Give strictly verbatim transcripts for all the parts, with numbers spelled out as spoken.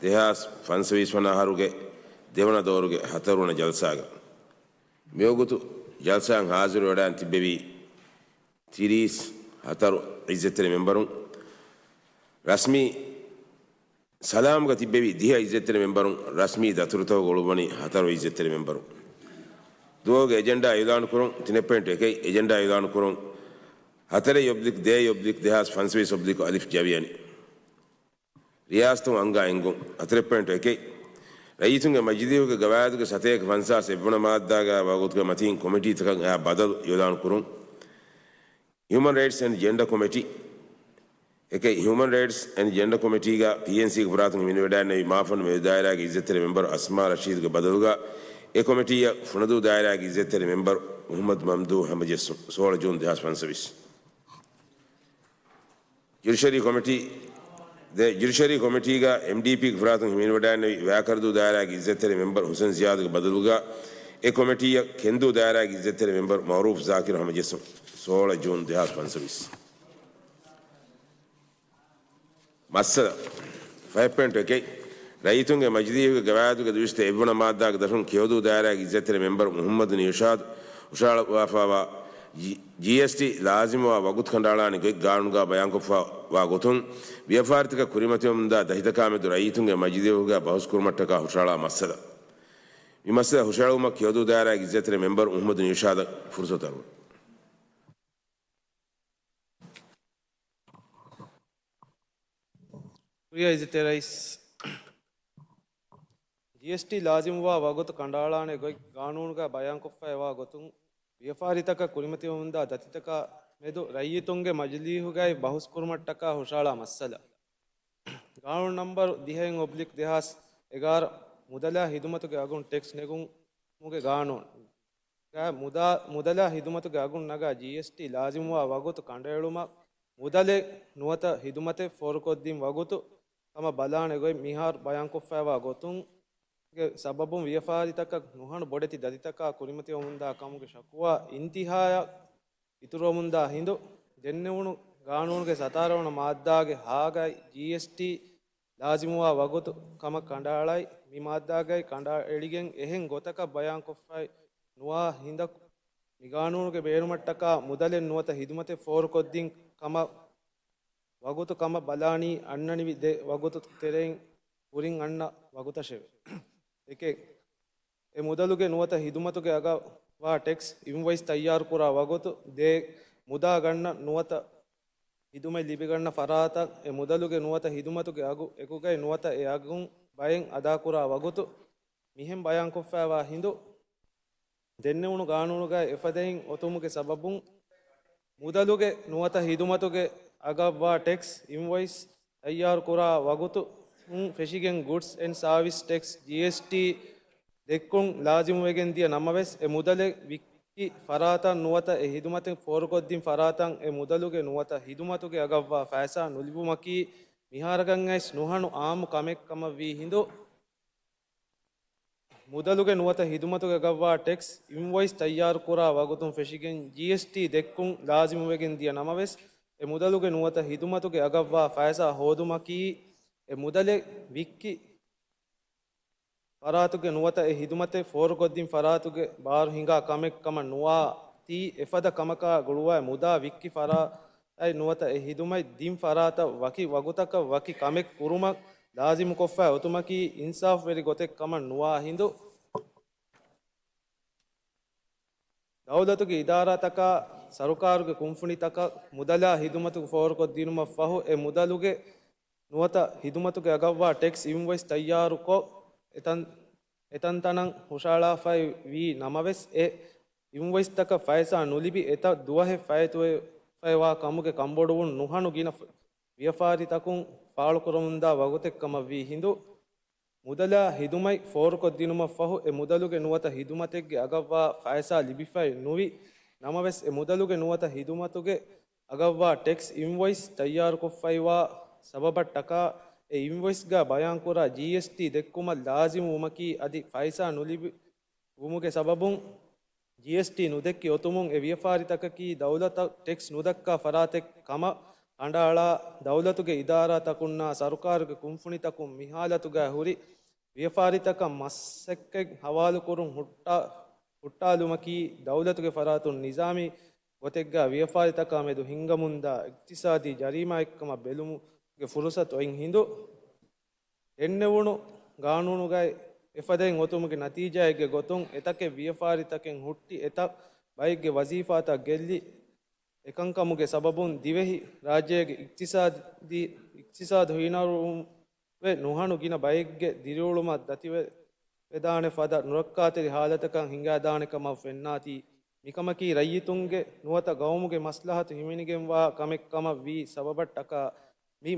ދެހާސް ފަންސަވީސް ވަނަ އަހަރުގެ ދެވަނަ ދައުރުގެ ހަތަރުވަނަ ޖަލްސާގަ. މިވަގުތު ޖަލްސާއަށް ހާޒިރުވެވަޑައިގެން ތިއްބެވީ ތިރީސް ހަތަރު އިއްޒަތްތެރި މެމްބަރުން. ރަސްމީ ސަލާމްގަ ތިއްބެވި ދިހަ އިއްޒަތްތެރި މެމްބަރުން. ރަސްމީ ދަތުރުތަކުގަ އުޅުއްވަނީ ހަތަރު އިއްޒަތްތެރި މެމްބަރުން. ދުވަހުގެ އެޖެންޑާ އިއުލާނުކުރުން. ތިނެއް ޕޮއިންޓު އެކެއް އެޖެންޑާ އިއުލާނުކުރުން. ހަތަރެއް އޮބްލިކް ދޭއް އޮބްލިކް ދެހާސް ފަންސަވީސް އޮބްލިކް އަލިފް ޖަވިޔަނި. ރިޔާސަތުން އަންގާ އެންގުން. ހަތަރެއް ޕޮއިންޓު އެކެއް، ރައްޔިތުންގެ މަޖިލީހުގެ ގަވާއިދުގެ ސަތޭކަ ފަންސާސް އެއްވަނަ މާއްދާގަ ވާގޮތުގެ މަތީން ކޮމިޓީތަކަށް އެއާ ބަދަލު އިއުލާނު ކުރުން. ހިއުމަން ރައިޓްސް އެންޑް ޖެންޑަ ކޮމިޓީ. އެކެއް، ހިއުމަން ރައިޓްސް އެންޑް ޖެންޑަ ކޮމިޓީގަ ޕީއެންސީގެ ފުރާތުން ހިމެނިވަޑައިގެންނެވި މާފަންނު މެދު ދާއިރާގެ އިއްޒަތްތެރި މެމްބަރު އަސްމާ ރަޝީދުގެ ބަދަލުގަ އެ ކޮމިޓީއަށް ފުނަދޫ ދާއިރާގެ އިއްޒަތްތެރި މެމްބަރު މުހައްމަދު މަމްދޫހް ހަމަޖެއްސުން. ސޯޅަ ޖޫން ދެހާސް ފަންސަވީސް. ޖުޑިޝަރީ ކޮމިޓީ، ދެ ޖުޑިޝަރީ ކޮމިޓީގަ އެމްޑީޕީގެ ފުރާތުން ހިމެނިވަޑައިގެންނެވި ވައިކަރަދޫ ދާއިރާގެ އިއްޒަތްތެރި މެމްބަރު ހުސެން ޒިޔާދުގެ ބަދަލުގަ އެ ކޮމިޓީއަށް ކެންދޫ ދާއިރާގެ އިއްޒަތްތެރި މެމްބަރު މައުރޫފް ޒާކިރު ހަމަޖެއްސުން. ސޯޅަ ޖޫން ދެހާސް ފަންސަވީސް. މައްސަލަ. ފަހެއް ޕޮއިންޓު އެކެއް، ރައްޔިތުންގެ މަޖިލީހުގެ ގަވާއިދުގެ ދުއިސައްތަ އެއްވަނަ މާއްދާގެ ދަށުން ކެޔޮދޫ ދާއިރާގެ އިއްޒަތްތެރި މެމްބަރު މުހައްމަދު ނިއުޝާދު ހުށަހަޅައްވާފައިވާ ޖީ، ޖީއެސްޓީ ލާޒިމުވާ ވަގުތު ކަނޑައަޅާނެ ގޮތް ގާނޫނުގަ ބަޔާންކޮށްފައިވާ ގޮތުން، ވިޔަފާރިތަކަށް ކުރިމަތިވަމުންދާ ދަތިތަކާމެދު ރައްޔިތުންގެ މަޖިލީހުގަ ބަހުސް ކުރުމަށްޓަކާ ހުށަހަޅާ މައްސަލަ. މި މައްސަލަ ހުށަހެޅުމަށް ކެޔޮދޫ ދާއިރާގެ އިއްޒަތްތެރި މެމްބަރު މުހައްމަދު ނިއުޝާދަށް ފުރުސަތު އަރުވަން. ކުރިއަށް އިއްޒަތްތެރި ރައީސް. ޖީއެސްޓީ ލާޒިމުވާ ވަގުތު ކަނޑައަޅާނެ ގޮތް ގާނޫނުގަ ބަޔާންކޮށްފައިވާ ގޮތުން، ވިޔަފާރިތަކަށް ކުރިމަތިވަމުންދާ ދަތިތަކާ މެދު ރައްޔިތުންގެ މަޖިލީހުގައި ބަހުސްކުރުމަށްޓަކާ ހުށަހަޅާ މައްސަލަ. ގާނޫނު ނަންބަރު ދިހައިން އޮބްލިކް ދެހާސް އެގާރަ މުދަލާ ހިދުމަތުގެ އަގުން ޓެކްސް ނެގުމުގެ ގާނޫނު ގަ މުދާ، މުދަލާ ހިދުމަތުގެ އަގުން ނަގާ ޖީއެސްޓީ ލާޒިމުވާ ވަގުތު ކަނޑައެޅުމަށް މުދަލެއް ނުވަތަ ހިދުމަތެއް ފޯރުކޮށްދިން ވަގުތު ކަމަށް ބަލާނެ ގޮތް މިހާރު ބަޔާންކޮށްފައިވާ ގޮތުންގެ ސަބަބުން ވިޔަފާރިތަކަށް ނުހަނު ބޮޑެތި ދަތިތަކާ ކުރިމަތިވަމުންދާ ކަމުގެ ޝަކުވާ އިންތިހާޔަށް އިތުރުވަމުންދާ ހިނދު، ދެންނެވުނު ގާނޫނުގެ ސަތާރަ ވަނަ މާއްދާގެ ހާގައި ޖީއެސްޓީ ލާޒިމުވާ ވަގުތު ކަމަށް ކަނޑައަޅައި، މި މާއްދާގައި ކަނޑައެޅިގެން އެހެން ގޮތަކަށް ބަޔާންކޮށްފައި ނުވާ ހިނދަކު، މި ގާނޫނުގެ ބޭނުމަށްޓަކާ މުދަލެއް ނުވަތަ ހިދުމަތެއް ފޯރުކޮށްދިން ކަމަށް ވަގުތު ކަމަށް ބަލާނީ އަންނަނިވި ދެ ވަގުތު ތެރެއިން ކުރިން އަންނަ ވަގުތަށެވެ. އެކެއް، އެ މުދަލުގެ ނުވަތަ ހިދުމަތުގެ އަގަށްވާ ޓެކްސް އިންވޮއިސް ތައްޔާރުކުރާ ވަގުތު، ދޭއް މުދާ ގަންނަ ނުވަތަ ހިދުމަތް ލިބިގަންނަ ފަރާތަށް އެ މުދަލުގެ ނުވަތަ ހިދުމަތުގެ އަގު އެކުގައި ނުވަތަ އެ އަގުން ބައެއް އަދާކުރާ ވަގުތު، މިހެން ބަޔާންކޮށްފައިވާ ހިނދު، ދެންނެވުނު ގާނޫނުގައި އެފަދައިން އޮތުމުގެ ސަބަބުން، މުދަލުގެ ނުވަތަ ހިދުމަތުގެ އަގަށްވާ ޓެކްސް އިންވޮއިސް ތައްޔާރުކުރާ ވަގުތުން ފެށިގެން ގުޑްސް އެންޑް ސާވިސް ޓެކްސް، ޖީއެސްޓީ، ދެއްކުން ލާޒިމުވެގެން ދިޔަ ނަމަވެސް، އެ މުދަލެއް ވިއްކި ފަރާތަށް ނުވަތަ އެ ހިދުމަތެއް ފޯރުކޮށްދިން ފަރާތަށް އެ މުދަލުގެ ނުވަތަ ހިދުމަތުގެ އަގަށްވާ ފައިސާ ނުލިބުމަކީ، މިހާރަކަށް އައިސް ނުހަނު އާއްމު ކަމެއް ކަމަށްވީ ހިނދު، މުދަލުގެ ނުވަތަ ހިދުމަތުގެ އަގަށްވާ ޓެކްސް އިންވޮއިސް ތައްޔާރުކުރާ ވަގުތުން ފެށިގެން ޖީއެސްޓީ ދެއްކުން ލާޒިމުވެގެން ދިޔަ ނަމަވެސް، އެ މުދަލުގެ ނުވަތަ ހިދުމަތުގެ އަގަށްވާ ފައިސާ ހޯދުމަކީ، އެ މުދަލެއް ވިއްކި ފަރާތުގެ ނުވަތަ އެ ހިދުމަތެއް ފޯރުކޮށްދިން ފަރާތުގެ ބާރު ހިނގާ ކަމެއް ކަމަށް ނުވާތީ، އެފަދަ ކަމަކާ ގުޅުވާ މުދާ ވިއްކި ފަރާތާއި ނުވަތަ އެ ހިދުމަތް ދިން ފަރާތަށް ވަކި ވަގުތަކަށް ވަކި ކަމެއް ކުރުމަށް ލާޒިމުކޮށްފައި އޮތުމަކީ އިންސާފުވެރި ގޮތެއް ކަމަށް ނުވާ ހިނދު، ދައުލަތުގެ އިދާރާތަކާ ސަރުކާރުގެ ކުންފުނިތަކަށް މުދަލާ ހިދުމަތު ފޯރުކޮށްދިނުމަށްފަހު، އެ މުދަލުގެ ނުވަތަ ހިދުމަތުގެ އަގަށްވާ ޓެކްސް އިންވޮއިސް ތައްޔާރުކޮށް، އެތަން، އެތަންތަނަށް ހުށަހަޅާފައި ވީ ނަމަވެސް، އެ އިންވޮއިސްތަކަށް ފައިސާ ނުލިބި، އެތައް ދުވަހެއް ފައިތުވެފައިވާ ކަމުގެ ކަންބޮޑުވުން ނުހަނު ގިނަ ފަ-، ވިޔަފާރިތަކުން ފާޅުކުރަމުންދާ ވަގުތެއް ކަމަށްވީ ހިނދު، މުދަލާ ހިދުމަތް ފޯރުކޮށްދިނުމަށްފަހު، އެ މުދަލުގެ ނުވަތަ ހިދުމަތެއްގެ އަގަށްވާ ފައިސާ ލިބިފައި ނުވި ނަމަވެސް، އެ މުދަލުގެ ނުވަތަ ހިދުމަތުގެ އަގަށްވާ ޓެކްސް އިންވޮއިސް ތައްޔާރުކޮށްފައިވާ ސަބަބަށްޓަކާ، އެ އިންވޮއިސްގަ ބަޔާންކުރާ ޖީއެސްޓީ ދެއްކުމަށް ލާޒިމު ވުމަކީ، އަދި ފައިސާ ނުލިބި ވުމުގެ ސަބަބުން، ޖީއެސްޓީ ނުދެއްކި އޮތުމުން އެ ވިޔަފާރިތަކަކީ ދައުލަތަށް ޓެކްސް ނުދައްކާ ފަރާތެއް ކަމަށް އަނޑައަޅާ، ދައުލަތުގެ އިދާރާތަކުންނާ ސަރުކާރުގެ ކުންފުނިތަކުން މި ހާލަތުގައި ހުރި ވިޔަފާރިތަކަށް މަސައްކަތް ހަވާލުކުރުން ހުއްޓާ، ހުއްޓާލުމަކީ، ދައުލަތުގެ ފަރާތުން ނިޒާމީ ގޮތެއްގައި ވިޔަފާރިތަކާ މެދު ހިންގަމުންދާ އިޤްތިޞާދީ ޖަރީމާއެއްކަމަށް ބެލުމުގެ ފުރުޞަތު އޮތް ހިނދު، ދެންނެވުނު ގާނޫނުގައި އެފަދައިން އޮތުމުގެ ނަތީޖާއެއްގެ ގޮތުން އެތަކެއް ވިޔަފާރިތަކެއް ހުއްޓި އެތައް ބައެއްގެ ވަޒީފާތައް ގެއްލި، އެކަންކަމުގެ ސަބަބުން ދިވެހި ރާއްޖޭގެ އިޤްތިޞާދީ، އިޤްތިޞާދު ހީނަރުވެ ނުހަނު ގިނަ ބައެއްގެ ދިރިއުޅުމަށް ދަތިވެ، ވެދާނެ ފަދަ ނުރައްކާތެރި ހާލަތަކަށް ހިނގާދާނެ ކަމަށް ފެންނާތީ، މިކަމަކީ ރައްޔިތުންގެ ނުވަތަ ގައުމުގެ މަސްލަހަތު ހިމެނިގެންވާ ކަމެއް ކަމަށް ވީ ސަބަބަށްޓަކާ، މި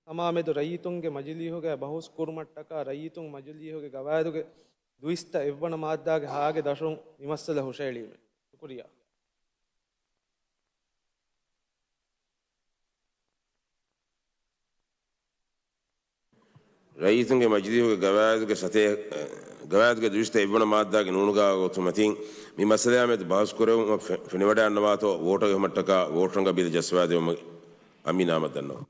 ކަމާމެދު ރައްޔިތުންގެ މަޖިލީހުގައި ބަހުސް ކުރުމަށްޓަކާ ރައްޔިތުން މަޖިލީހުގެ ގަވާއިދުގެ ދުއިސައްތަ އެއްވަނަ މާއްދާގެ ހާގެ ދަށުން މި މައްސަލަ ހުށައެޅީމެވެ. ޝުކުރިއްޔާ. ރައްޔިތުންގެ މަޖިލީހުގެ ގަވާއިދުގެ ސަތޭ، ގަވާއިދުގެ ދުއިސައްތަ އެއްވަނަ މާއްދާގެ ނޫނުގާ ގޮތުން މަތިން މި މައްސަލަޔާ މެދު ބަހުސް ކުރެވުމަށް ފެ، ފެނިވަޑައިގަންނަވާތޯ ވޯޓު އެހުމަށްޓަކާ ވޯޓު ރަނގަށް ބިލަ ޖައްސަވާދެވުމަށް އަންމީ ނާމަ ދަންނަވަން.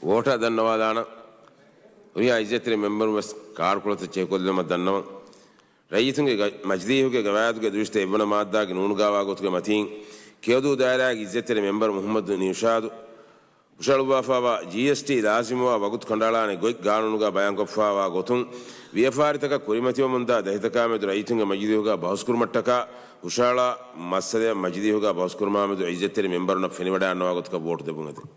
ވޯޓަށް ދަންނަވާލާނަން. ހުރިހާ އިއްޒަތްތެރި މެމްބަރުން ވެސް ކާޑުކޮޅުތައް ޗެކުކޮށްލުމަށް ދަންނަވަން. ރައްޔިތުންގެ ގަ-، މަޖިލީހުގެ ގަވާއިދުގެ ދުރުއިސްތައް އެއްވަނަ މާއްދާގެ ނޫނުގާވާ ގޮތުގެ މަތީން، ކެޔޮދޫ ދާއިރާގެ އިއްޒަތްތެރި މެމްބަރު މުޙައްމަދު ނިޝާދު ހުށަހަޅުއްވާފާވާ ޖީއެސްޓީ ލާޒިމުވާ ވަގުތު ކަނޑައަޅާނެ ގޮތް ގާނޫނުގާ ބަޔާންކޮށްފާވާ ގޮތުން، ވިޔަފާރިތަކަށް ކުރިމަތިވަމުންދާ ދަތިތަކާމެދު ރައްޔިތުންގެ މަޖިލީހުގާ ބަހުސްކުރުމަށްޓަކާ ހުށަހަޅާ މައްސަލައަށް މަޖިލީހުގާ ބަހުސްކުރުމާމެދު އިއްޒަތްތެރި މެމްބަރުންނަށް ފެނިވަޑައިގަންނަވާ ގޮތަކަށް ވޯޓު ދެއްވުން އެދެން.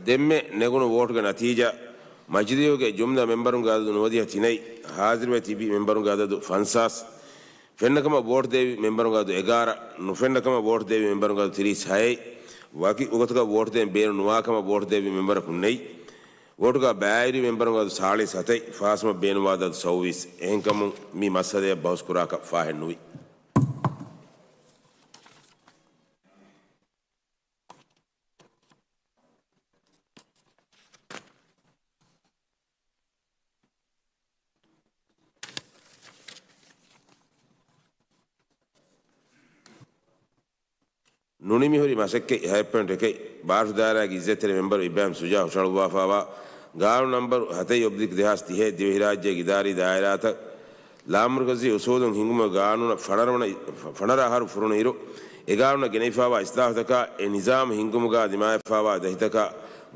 ދެންމެ ނެގުނު ވޯޓުގެ ނަތީޖާ، މަޖިލީހުގެ ޖުމްލަ މެމްބަރުންގެ އަދަދު ނުވަދިހަ ތިނައި، ހާޒިރުވެ ތިބި މެމްބަރުންގެ އަދަދު ފަންސާސް، ފެންނަކަމަށް ވޯޓު ދެއްވި މެމްބަރުންގެ އަދަދު އެގާރަ، ނުފެންނަކަމަށް ވޯޓު ދެއްވި މެމްބަރުންގެ އަދަދު ތިރީސް ހައެއް، ވަކި ގޮތަކަށް ވޯޓު ދޭން ބޭނުން ނުވާކަމަށް ވޯޓު ދެއްވި މެމްބަރަކު ނެތް. ވޯޓުގާ ބައިވެރި މެމްބަރުންގެ އަދަދު ސާޅީސް ހަތައި، ފާސްވުމަށް ބޭނުންވާ އަދަދު ސައުވީސް. އެހެންކަމުން މި މައްސަލައަށް ބަހުސްކުރާކަށް ފާހެއް ނުވި. ނުނިމިހުރި މަސައްކަތް ހަތް ޕޮއިންޓް އެކެއް، ބާރަށު ދާއިރާގެ އިއްޒަތްތެރި މެމްބަރު އިބްރާހިމް ޝުޖާ ހުށަހަޅުއްވާފާވާ ގާނޫނު ނަންބަރު ހަތައި އޮބްލިކް ދެހާސް ދިހައެއް ދިވެހިރާއްޖޭގެ އިދާރީ ދާއިރާތައް ލާމަރުކަޒީ އުސޫލުން ހިންގުމުގެ ގާނޫނަށް ފަނަރަ ވަނަ، ފަނަރަ އަހަރު ފުރުނު އިރު، އެ ގާނޫނަށް ގެނެވިފާވާ އިސްލާހުތަކާ، އެ ނިޒާމު ހިންގުމުގާ ދިމާވެފާވާ ދަތިތަކާ،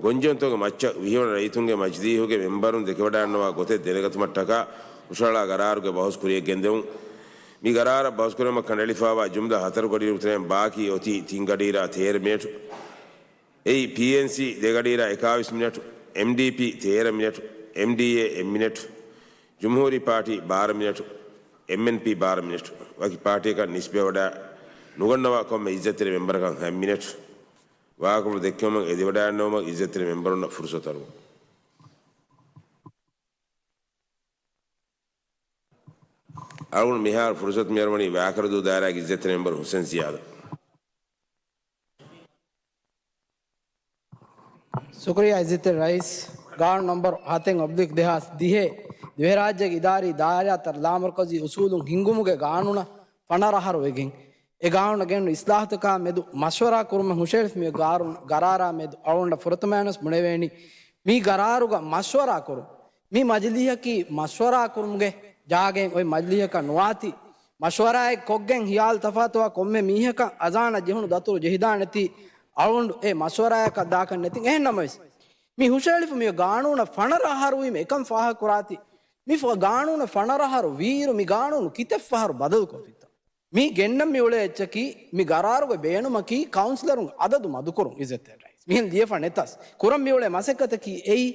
ގޮންޖެހުންތަކުގެ މައްޗަށް ވިހިވަނަ ރައްޔިތުންގެ މަޖިލީހުގެ މެމްބަރުން ދެކެވަޑައިގަންނަވާ ގޮތެއް ދެނެގަތުމަށްޓަކާ ހުށަހަޅާ ގަރާރުގެ ބަހުސް ކުރިޔަށް ގެންދެވުން. މި ގަރާރަށް ބަހުސްކުރުމަށް ކަނޑައެޅިފާވާ ޖުމްލަ ހަތަރު ގަޑިއިރު ތެރެއިން ބާކީ އޮތީ ތިން ގަޑިއިރާ ތޭރަ މިނެޓު. އެއީ ޕީއެންސީ ދެ ގަޑިއިރާ އެކާވީސް މިނެޓު، އެމްޑީޕީ ތޭރަ މިނެޓު، އެމްޑީއޭ އެއް މިނެޓު، ޖުމްހޫރީ ޕާޓީ ބާރަ މިނެޓު، އެމްއެންޕީ ބާރަ މިނެޓު. ވަކި ޕާޓީއަކަށް ނިސްބަތްވެވަޑައި ނުގަންނަވާ ކޮންމެ އިއްޒަތްތެރި މެމްބަރަކަށް ހަތް މިނެޓު. ވާހަކަފުޅު ދެއްކެވުމަށް އެދިވަޑައިގަންނަވުމަށް އިއްޒަތްތެރި މެމްބަރުންނަށް ފުރުސަތު އަރުވަން. އަޅުގަނޑު މިހާރު ފުރުސަތު މިއަރުވަނީ ވާކަރަދޫ ދާއިރާގެ އިއްޒަތްތެރި މެމްބަރު ހުސެން ޒިޔާދަށް. ޝުކުރިއްޔާ އިއްޒަތްތެރި ރައީސް. ގާނޫނު ނަންބަރު ހަތެއް އޮބްލިކް ދެހާސް ދިހައެއް ދިވެހިރާއްޖޭގެ އިދާރީ ދާއިރާތައް ލާމަރުކަޒީ އުސޫލުން ހިންގުމުގެ ގާނޫނަށް ފަނަރަ އަހަރު ވެގެން، އެ ގާނޫނަށް ގެންނު އިސްލާހުތަކާ މެދު މަޝްވަރާ ކުރުމަށް ހުށަހެޅިފަ މި ގާރު-، ގަރާރާ މެދު އަޅުގަނޑަށް ފުރަތަމައިނަސް ބުނެވޭނީ، މި ގަރާރުގަ މަޝްވަރާ ކުރުން. މި މަޖިލީހަކީ މަޝްވަރާ ކުރުމުގެ ޖާގައެއް އޮތް މަޖިލީހަކަށް ނުވާތީ، މަޝްވަރާއެއް ކޮށްގެން ހިޔާލު ތަފާތުވާ ކޮންމެ މީހަކަށް އަޒާނަށް ޖެހުނު ދަތުރު ޖެހިދާނެތީ، އަޅުގަނޑު އެ މަޝްވަރާއަކަށް ދާކަށް ނެތިން. އެހެން ނަމަވެސް، މި ހުށަހެޅިފަ މި ގާނޫނަށް ފަނަރަ އަހަރުވީމަ އެކަން ފާހަގަކުރާތީ، މި ފަ-، ގާނޫނަށް ފަނަރަ އަހަރު ވީއިރު މި ގާނޫނު ކިތައް ފަހަރު ބަދަލުކޮށްފިތަ؟ މީ ގެންނަން މިއުޅޭ އެއްޗަކީ، މި ގަރާރުގެ ބޭނުމަކީ ކައުންސިލަރުން އަދަދު މަދުކުރުން އިއްޒަތްތެރި ރައީސް. މިހެން ލިޔެފަ ނެތަސް، ކުރަން މިއުޅޭ މަސައްކަތަކީ އެއީ،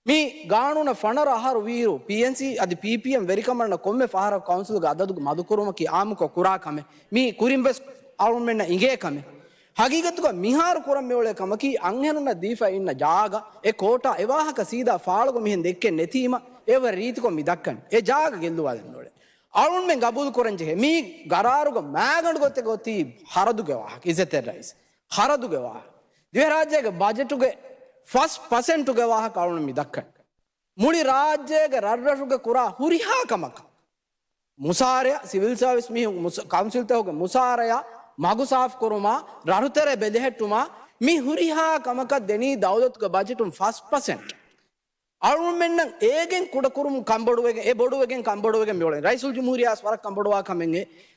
މި ގާނޫނަށް ފަނަރަ އަހަރު ވީއިރު، ޕީއެންސީ އަދި ޕީޕީއެމް ވެރިކަމަށް ކޮންމެ ފަހަރަކު ކައުންސިލުގެ އަދަދު މަދުކުރުމަކީ އާއްމުކޮށް ކުރާ ކަމެއް. މީ ކުރިން ވެސް އަޅުމެންނަށް އިނގޭ ކަމެއް. ހަގީގަތުގަ މިހާރު ކުރަން މިއުޅޭ ކަމަކީ، އަންހެނުންނަށް ދީފަ އިންނަ ޖާގަ، އެ ކޯޓާ އެ ވާހަކަ ސީދާ ފާޅުގަ މިހެން ދެއްކެން ނެތީމަ، އެވަރަށް ރީތިކޮށް މި ދައްކަނީ. އެ ޖާގަ ގެއްލުވާލަން އުޅޭ. އަޅުންމެން ގަބޫލު ކުރަން ޖެހޭ، މީ ގަރާރުގަ މާގަނޑު ގޮތެއް އޮތީ ހަރަދުގެ ވާހަކަ، އިއްޒަތްތެރި ރައީސް. ހަރަދުގެ ވާހަކަ. ދިވެހިރާއްޖޭގެ ބަޖެޓުގެ ފަސް ޕަސެންޓުގެ ވާހަކަ އަޅުން މި ދައްކަނީ. މުޅި ރާއްޖޭގެ ރަށްރަށުގެ ކުރާ ހުރިހާ ކަމަކަށް މުސާރަޔަށް، ސިވިލް ސާވިސް މީހުން މުސ-، ކައުންސިލްތަކުގެ މުސާރަޔަށް، މަގު ސާފުކުރުމާ، ރަށުތެރެ ބެލެހެއްޓުމާ، މި ހުރިހާ ކަމަކަށް ދެނީ ދައުލަތުގެ ބަޖެޓުން ފަސް ޕަސެންޓް. އަޅުމެންނަށް އޭގެން ކުޑަކުރުމުން ކަންބޮޑުވެގެން، އެ ބޮޑުވެގެން ކަންބޮޑުވެގެން މިއުޅެނީ. ރައީސުލްޖުމްހޫރިއްޔާ ވަރަށް ކަންބޮޑުވާ ކަމެއް.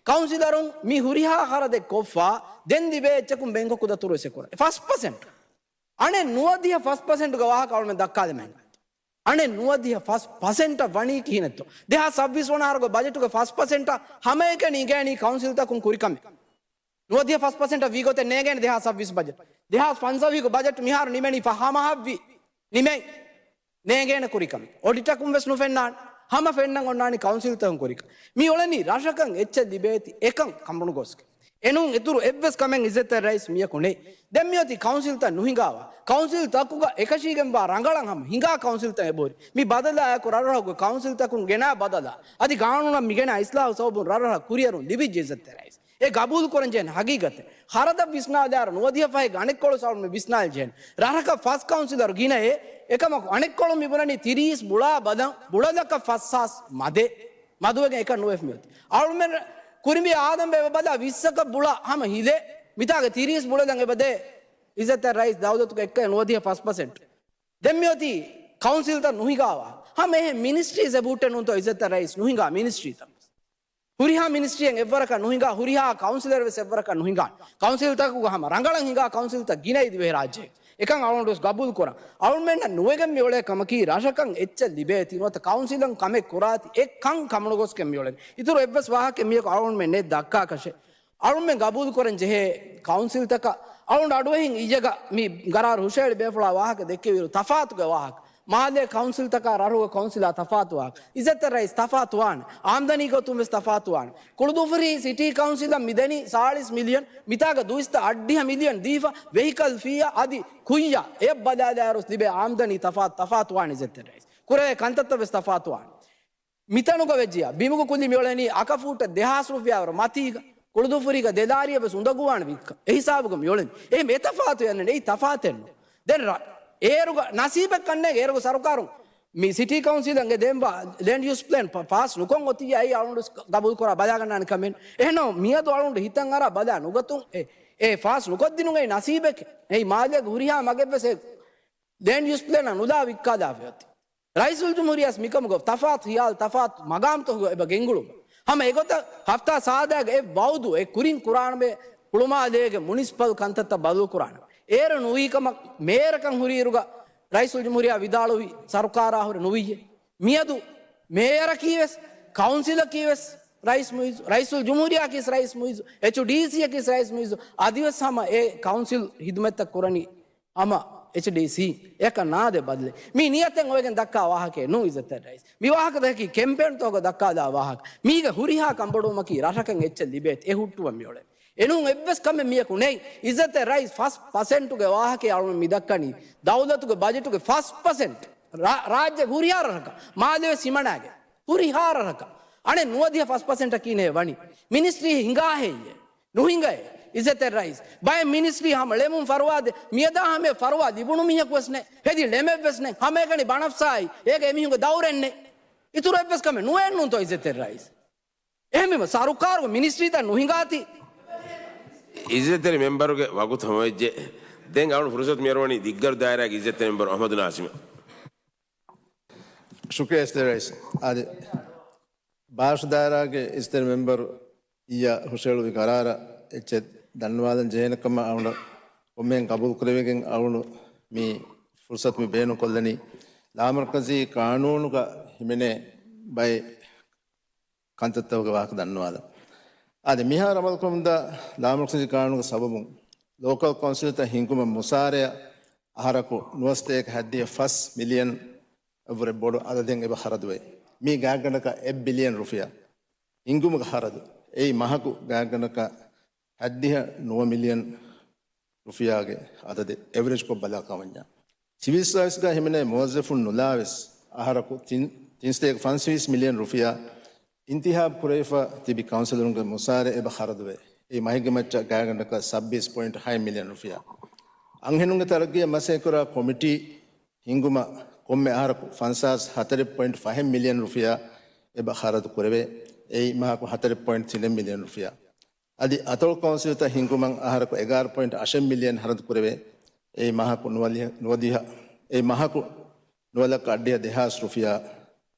ކައުންސިލަރުން މި ހުރިހާ ޚަރަދެއް ކޮށްފަ، ދެން ލިބޭ އެއްޗަކުން ބޭންކަށް ކުޑަތުރު ވެސް އެކުރަން. ފަސް ޕަސެންޓް. އަނެއް ނުވަދިހަ ފަސް ޕަސެންޓުގެ ވާހަކަ އަޅުމެން ދައްކާލެމެން. އަނެއް ނުވަދިހަ ފަސް ޕަސެންޓަށް ވަނީ ކިހިނެއްތޯ؟ ދެހާސް ސައްބީސް ވަނަ އަހަރުގެ ބަޖެޓުގެ ފަސް ޕަސެންޓަށް ހަމައެކަނި އިނގޭނީ ކައުންސިލްތަކުން ކުރި ކަމެއް. ނުވަދިހަ ފަސް ޕަސެންޓަށް ވީގޮތެއް ނޭނގޭނެ ދެހާސް ސައްބީސް ބަޖެޓް. ދެހާސް ފަންސަވީހުގެ ބަޖެޓް މިހާރު ނިމެނީ ފަހަމަހަށްވީ. ނިމެން. ނޭނގޭނެ ކުރިކަމެއް. އޮޑިޓަކުން ވެސް ނުފެންނާނެ. ހަމަ ފެންނަން އޮންނާނީ ކައުންސިލްތަކުން ކުރިކަން. މި އުޅެނީ ރަށަކަށް އެއްޗެއް ލިބޭތި އެކަން ކަމުނުގޮސްގެ. އެނޫން އިތުރު އެއްވެސް ކަމެއް އިއްޒަތްތެރި ރައީސް މިޔަކު ނެތް. ދެން މިއޮތީ ކައުންސިލްތައް ނުހިނގާވާ. ކައުންސިލްތަކުގަ އެކަށީގެންވާ ރަނގަޅަށް ހަމަ ހިނގާ ކައުންސިލްތައް އެބަހުރި. މި ބަދަލާއެކު ރަށްރަށުގެ ކައުންސިލްތަކުން ގެނާ ބަދަލާ. އަދި ގާނޫނަށް މިގެނާ އިސްލާހު ސަބަބުން ރަށްރަށަށް ކުރިއެރުން ލިބިއްޖެ އިއްޒަތްތެރި ރައީސް. އެ ގަބޫލު ކުރަންޖެހޭނެ ހަގީގަތެއް. ޚަރަދަށް ވިސްނާލާއިރު ނުވަދިހަ ފަހެއްގަ އަނެއްކޮޅު ސަވަރު މި ވިސްނާލަން ޖެހޭނެ. ރަށަކަށް ފަސް ކައުންސިލަރު ގިނައޭ. އެކަމަކު އަނެއްކޮޅު މި ބުނަނީ ތިރީސް ބުޅާ ބަލަން، ބުޅަލަކަށް ފަސް ހާސް މަދެ. މަދުވެގެން އެކަން ނުވެފަ މިއޮތީ. އަޅުމެން ކުރިނބި އާދަނބެ އެބަ ބަލާ ވިއްސަކަށް ބުޅާ ހަމަ ހިލޭ. މިތާގެ ތިރީސް ބުޅަލަން އެބަ ދޭ. އިއްޒަތްތެރި ރައީސް ދައުލަތުގެ އެއްކައެއް ނުވަދިހަ ފަސް ޕަސެންޓް. ދެން މިއޮތީ ކައުންސިލްތައް ނުހިނގާވާ. ހަމަ އެހެން މިނިސްޓްރީސް އެބަހުއްޓެއް ނޫންތޯ އިއްޒަތްތެރި ރައީސް ނުހިނގާ މިނިސްޓްރީތައް. ހުރިހާ މިނިސްޓްރީއެއް އެއްވަރަކަށް ނުހިނގާ، ހުރިހާ ކައުންސިލަރެއް ވެސް އެއްވަރަކަށް ނުހިނގާ. ކައުންސިލްތަކުގަ ހަމަ ރަނގަޅަށް ހިނގާ ކައުންސިލްތައް ގިނައީ ދިވެހިރާއްޖޭގަ. އެކަން އަޅުގަނޑު ވެސް ގަބޫލު ކުރަން. އަޅުމެންނަށް ނުވެގެން މިއުޅޭ ކަމަކީ ރަށަކަށް އެއްޗެއް ލިބޭތީ ނުވަތަ ކައުންސިލަށް ކަމެއް ކުރާތީ އެ ކަން ކަމުނުގޮސްގެން މިއުޅެނީ. އިތުރު އެއްވެސް ވާހަކައެއް މިޔަކު އަޅުގަނޑުމެން ނެތް ދައްކާކަށެއް. އަޅުމެން ގަބޫލުކުރަން ޖެހޭ ކައުންސިލްތަކަށް އަޅުގަނޑު އަޑުއެހިން އިއްޔެގަ މި ގަރާރު ހުށައެޅި ބޭފުޅާ ވާހަކަ ދެއްކެވިއިރު ތަފާތުގެ ވާހަކަ. މާލޭ ކައުންސިލްތަކާ ރަށުގެ ކައުންސިލާ ތަފާތު ވާހަކަ. އިއްޒަތްތެރި ރައީސް ތަފާތު ވާނެ. އާމްދަނީ ގޮތުން ވެސް ތަފާތު ވާނެ. ކުޅުދުއްފުރީ ސިޓީ ކައުންސިލަށް މިދެނީ ސާޅީސް މިލިއަން، މިތާގަ ދުއިސައްތަ އަށްޑިހަ މިލިއަން ދީފަ ވެހިކަލް ފީއަށް އަދި ކުއްޔަށް އެއަށް ބަލާލާއިރު ލިބޭ އާމްދަނީ ތަފާތު، ތަފާތު ވާނެ އިއްޒަތްތެރި ރައީސް. ކުރެވޭ ކަންތައްތައް ވެސް ތަފާތު ވާނެ. މިތަނުގަ ވެއްޖިޔާ، ބިމުގަ ކުއްލި މިއުޅެނީ އަކަފޫޓަށް ދެހާސް ރުފިޔާވަރު މަތީގަ، ކުޅުދުއްފުރީގަ ދެލާރިއެއް ވެސް އުނދަގޫވާނެ ވިއްކަ. އެ ހިސާބުގަ މިއުޅެނީ. އެހެން އެތަފާތު އެއްނެއް، އެއީ ތަފާތެއްނު. ދެން ރަ-، އޭރުގަ ނަސީބެއް ކަންނޭނގެ އޭރުގަ ސަރުކާރުން މި ސިޓީ ކައުންސިލަށް އެ ދޭންވާ ލޭންޑް ޔޫސް ޕްލޭން ފާ-، ފާސް ނުކޮށް އޮތިއްޔާ އެއީ އަޅުގަނޑު ގަބޫލު ކުރާ ބަލާގަންނާނެ ކަމެއް. އެހެންނަމަ މިއަދު އަޅުގަނޑު ހިތަށް އަރާ ބަލާ ނުގަތުން އެ، އެ ފާސް ނުކޮށްދިނުން އެއީ ނަސީބެކޭ. އެއީ މާލޭގެ ހުރިހާ މަގެއް ވެސް އެ ލޭންޑް ޔޫސް ޕްލޭނަށް ނުލާ ވިއްކާލާފަ އޮތީ. ރައީސުލްޖުމްހޫރިއްޔާ މިކަމުގަ ތަފާތު ހިޔާލު ތަފާތު މަގާމްތަކުގަ އެބަ ގެންގުޅުއްވާ. ހަމަ އެގޮތަށް ހަފްތާ ސާދައިގަ އެ ވައުދު އެ ކުރިން ކުރާނަމޭ ހުޅުމާލޭގެ މުނިސިޕަލް ކަންތައްތައް ބަދަލުކުރާނަމޭ. އޭރު ނުވީ ކަމަށް މޭޔަރަކަށް ހުރިއިރުގަ ރައީސުލްޖުމްހޫރިއްޔާ ވިދާޅުވި ސަރުކާރާ ހުރެ ނުވިއްޔޭ. މިއަދު މޭޔަރަކީ ވެސް، ކައުންސިލަކީ ވެސް ރައީސް މުއިއްޒު، ރައީސުލްޖުމްހޫރިއްޔާއަކީ ވެސް ރައީސް މުއިއްޒު، އެޗްޑީސީއަކީ ވެސް ރައީސް މުއިއްޒު، އަދިވެސް ހަމަ އެ ކައުންސިލް ހިދުމަތްތައް ކުރަނީ ހަމަ އެޗްޑީސީ. އެކަން ނާދޭ ބަދަލެއް. މީ ނިޔަތެއް އޮވެގެން ދައްކާ ވާހަކައެއް ނޫން އިއްޒަތްތެރި ރައީސް. މި ވާހަކަ ދައްކީ ކެމްޕޭންތަކުގަ ދައްކާލާ ވާހަކަ. މީގެ ހުރިހާ ކަންބޮޑުވުމަކީ ރަށަކަށް އެއްޗެއް ލިބޭތި އެ ހުއްޓުވަން މިއުޅެނީ. އެނޫން އެއްވެސް ކަމެއް މިޔަކު ނެތް. އިއްޒަތްތެރި ރައީސް ފަސް ޕަސެންޓުގެ ވާހަކައެއް އަޅުގަނޑު މި ދައްކަނީ. ދައުލަތުގެ ބަޖެޓުގެ ފަސް ޕަސެންޓް ރާ-، ރާއްޖޭގެ ހުރިހާ ރަށަކަށް، މާލޭ ވެސް ހިމަނާގެ ހުރިހާ ރަށަކަށް. އަނެއް ނުވަދިހަ ފަސް ޕަސެންޓަކީ ނޭ ވަނީ. މިނިސްޓްރީ ހިނގާހެއްޔޭ؟ ނުހިނގައޭ. އިއްޒަތްތެރި ރައީސް. ބައެއް މިނިސްޓްރީ ހަމަ ޅެމުން ފަރުވާ ދޭ. މިއަދާ ހަމަ ފަރުވާ ލިބުނު މީހަކު ވެސް ނެތް. ހެދި ޅެމެއް ވެސް ނެތް. ހަމައެކަނި ބަނަފްސާއި. އޭގެ އެމީހުންގެ ދައުރެއް ނެތް. އިތުރު އެއްވެސް ކަމެއް ނުވޭން ނޫންތޯ އިއްޒަތްތެރި ރައީސް. އެހެންވީމަ ސަރުކާރުގެ މިނިސްޓްރީތައް ނުހިނގާތީ. އިއްޒަތްތެރި މެމްބަރުގެ ވަގުތު ހަމަވެއްޖެ. ދެން އަޅުން ފުރުސަތު މިއަރުވަނީ ދިއްގަރު ދާއިރާގެ އިއްޒަތްތެރި މެމްބަރު އަހްމަދު ނާސިމަށް. ޝުކުރިއްޔާ އިއްޒަތްތެރި ރައީސް. އާދެ، ބާވީސް ދާއިރާގެ އިއްޒަތްތެރި މެމްބަރު އިއްޔާ ހުށައެޅުއްވި ގަރާރަށް އެއްޗެއް ދަންނަވާލަން ޖެހޭނެ ކަމަށް އަޅުގަނޑަށް ކޮންމެހެން ގަބޫލު ކުރެވިގެން އަޅުގަނޑު މި ފުރުސަތު މި ބޭނުން ކޮށްލަނީ. ލާމަރުކަޒީ ޤާނޫނުގަ ހިމެނޭ ބައެއް ކަންތައްތަކުގެ ވާހަކަ ދަންނަވާލަން. އާދެ، މިހާރު އަމަލުކުރަމުންދާ ލާމަރުކަޒީ ޤާނޫނުގެ ސަބަބުން ލޯކަލް ކައުންސިލްތައް ހިންގުމަށް މުސާރަޔަށް އަހަރަކު ނުވަސަތޭކަ ހަތްދިހަ ފަސް މިލިއަން އަށްވުރެ ބޮޑު އަދަދެއް އެބަ ޚަރަދުވޭ. މީ ގާތްގަނޑަކަށް އެއް ބިލިއަން ރުފިޔާ. ހިންގުމުގެ ޚަރަދު. އެއީ މަހަކު ގާތްގަނޑަކަށް ހަތްދިހަ ނުވަ މިލިއަން ރުފިޔާގެ އަދަދެއް އެވަރޭޖްކޮށް ބަލާ ކަމަންޏާ. ސިވިލް ސާވިސްގަ ހިމެނޭ މުވައްޒަފުން ނުލާވެސް އަހަރަކު ތިން، ތިން ސަތޭކަ ފަންސަވީސް މިލިއަން ރުފިޔާ އިންތިހާބު ކުރެވިފަ ތިބި ކައުންސިލަރުންގެ މުސާރަ އެބަ ޚަރަދުވޭ. އެއީ މަހެއްގެ މައްޗަށް ގާތްގަނޑަކަށް ސައްބީސް ޕޮއިންޓް ހަތް މިލިއަން ރުފިޔާ. އަންހެނުންގެ ތަރައްގީއަށް މަސައްކަތްކުރާ ކޮމިޓީ ހިންގުމަށް ކޮންމެ އަހަރަކު ފަންސާސް ހަތަރެއް ޕޮއިންޓް ފަހެއް މިލިއަން ރުފިޔާ އެބަ ޚަރަދު ކުރެވޭ. އެއީ މަހަކު ހަތަރެއް ޕޮއިންޓް ތިނެއް މިލިއަން ރުފިޔާ. އަދި އަތޮޅު ކައުންސިލްތައް ހިންގުމަށް އަހަރަކު އެގާރަ ޕޮއިންޓް އަށެއް މިލިއަން ޚަރަދު ކުރެވޭ. އެއީ މަހަކު ނުވަދިހަ، ނުވަދިހަ، އެއީ މަހަކު ނުވަ ލައްކަ އަށްޑިހަ ދެހާސް ރުފިޔާ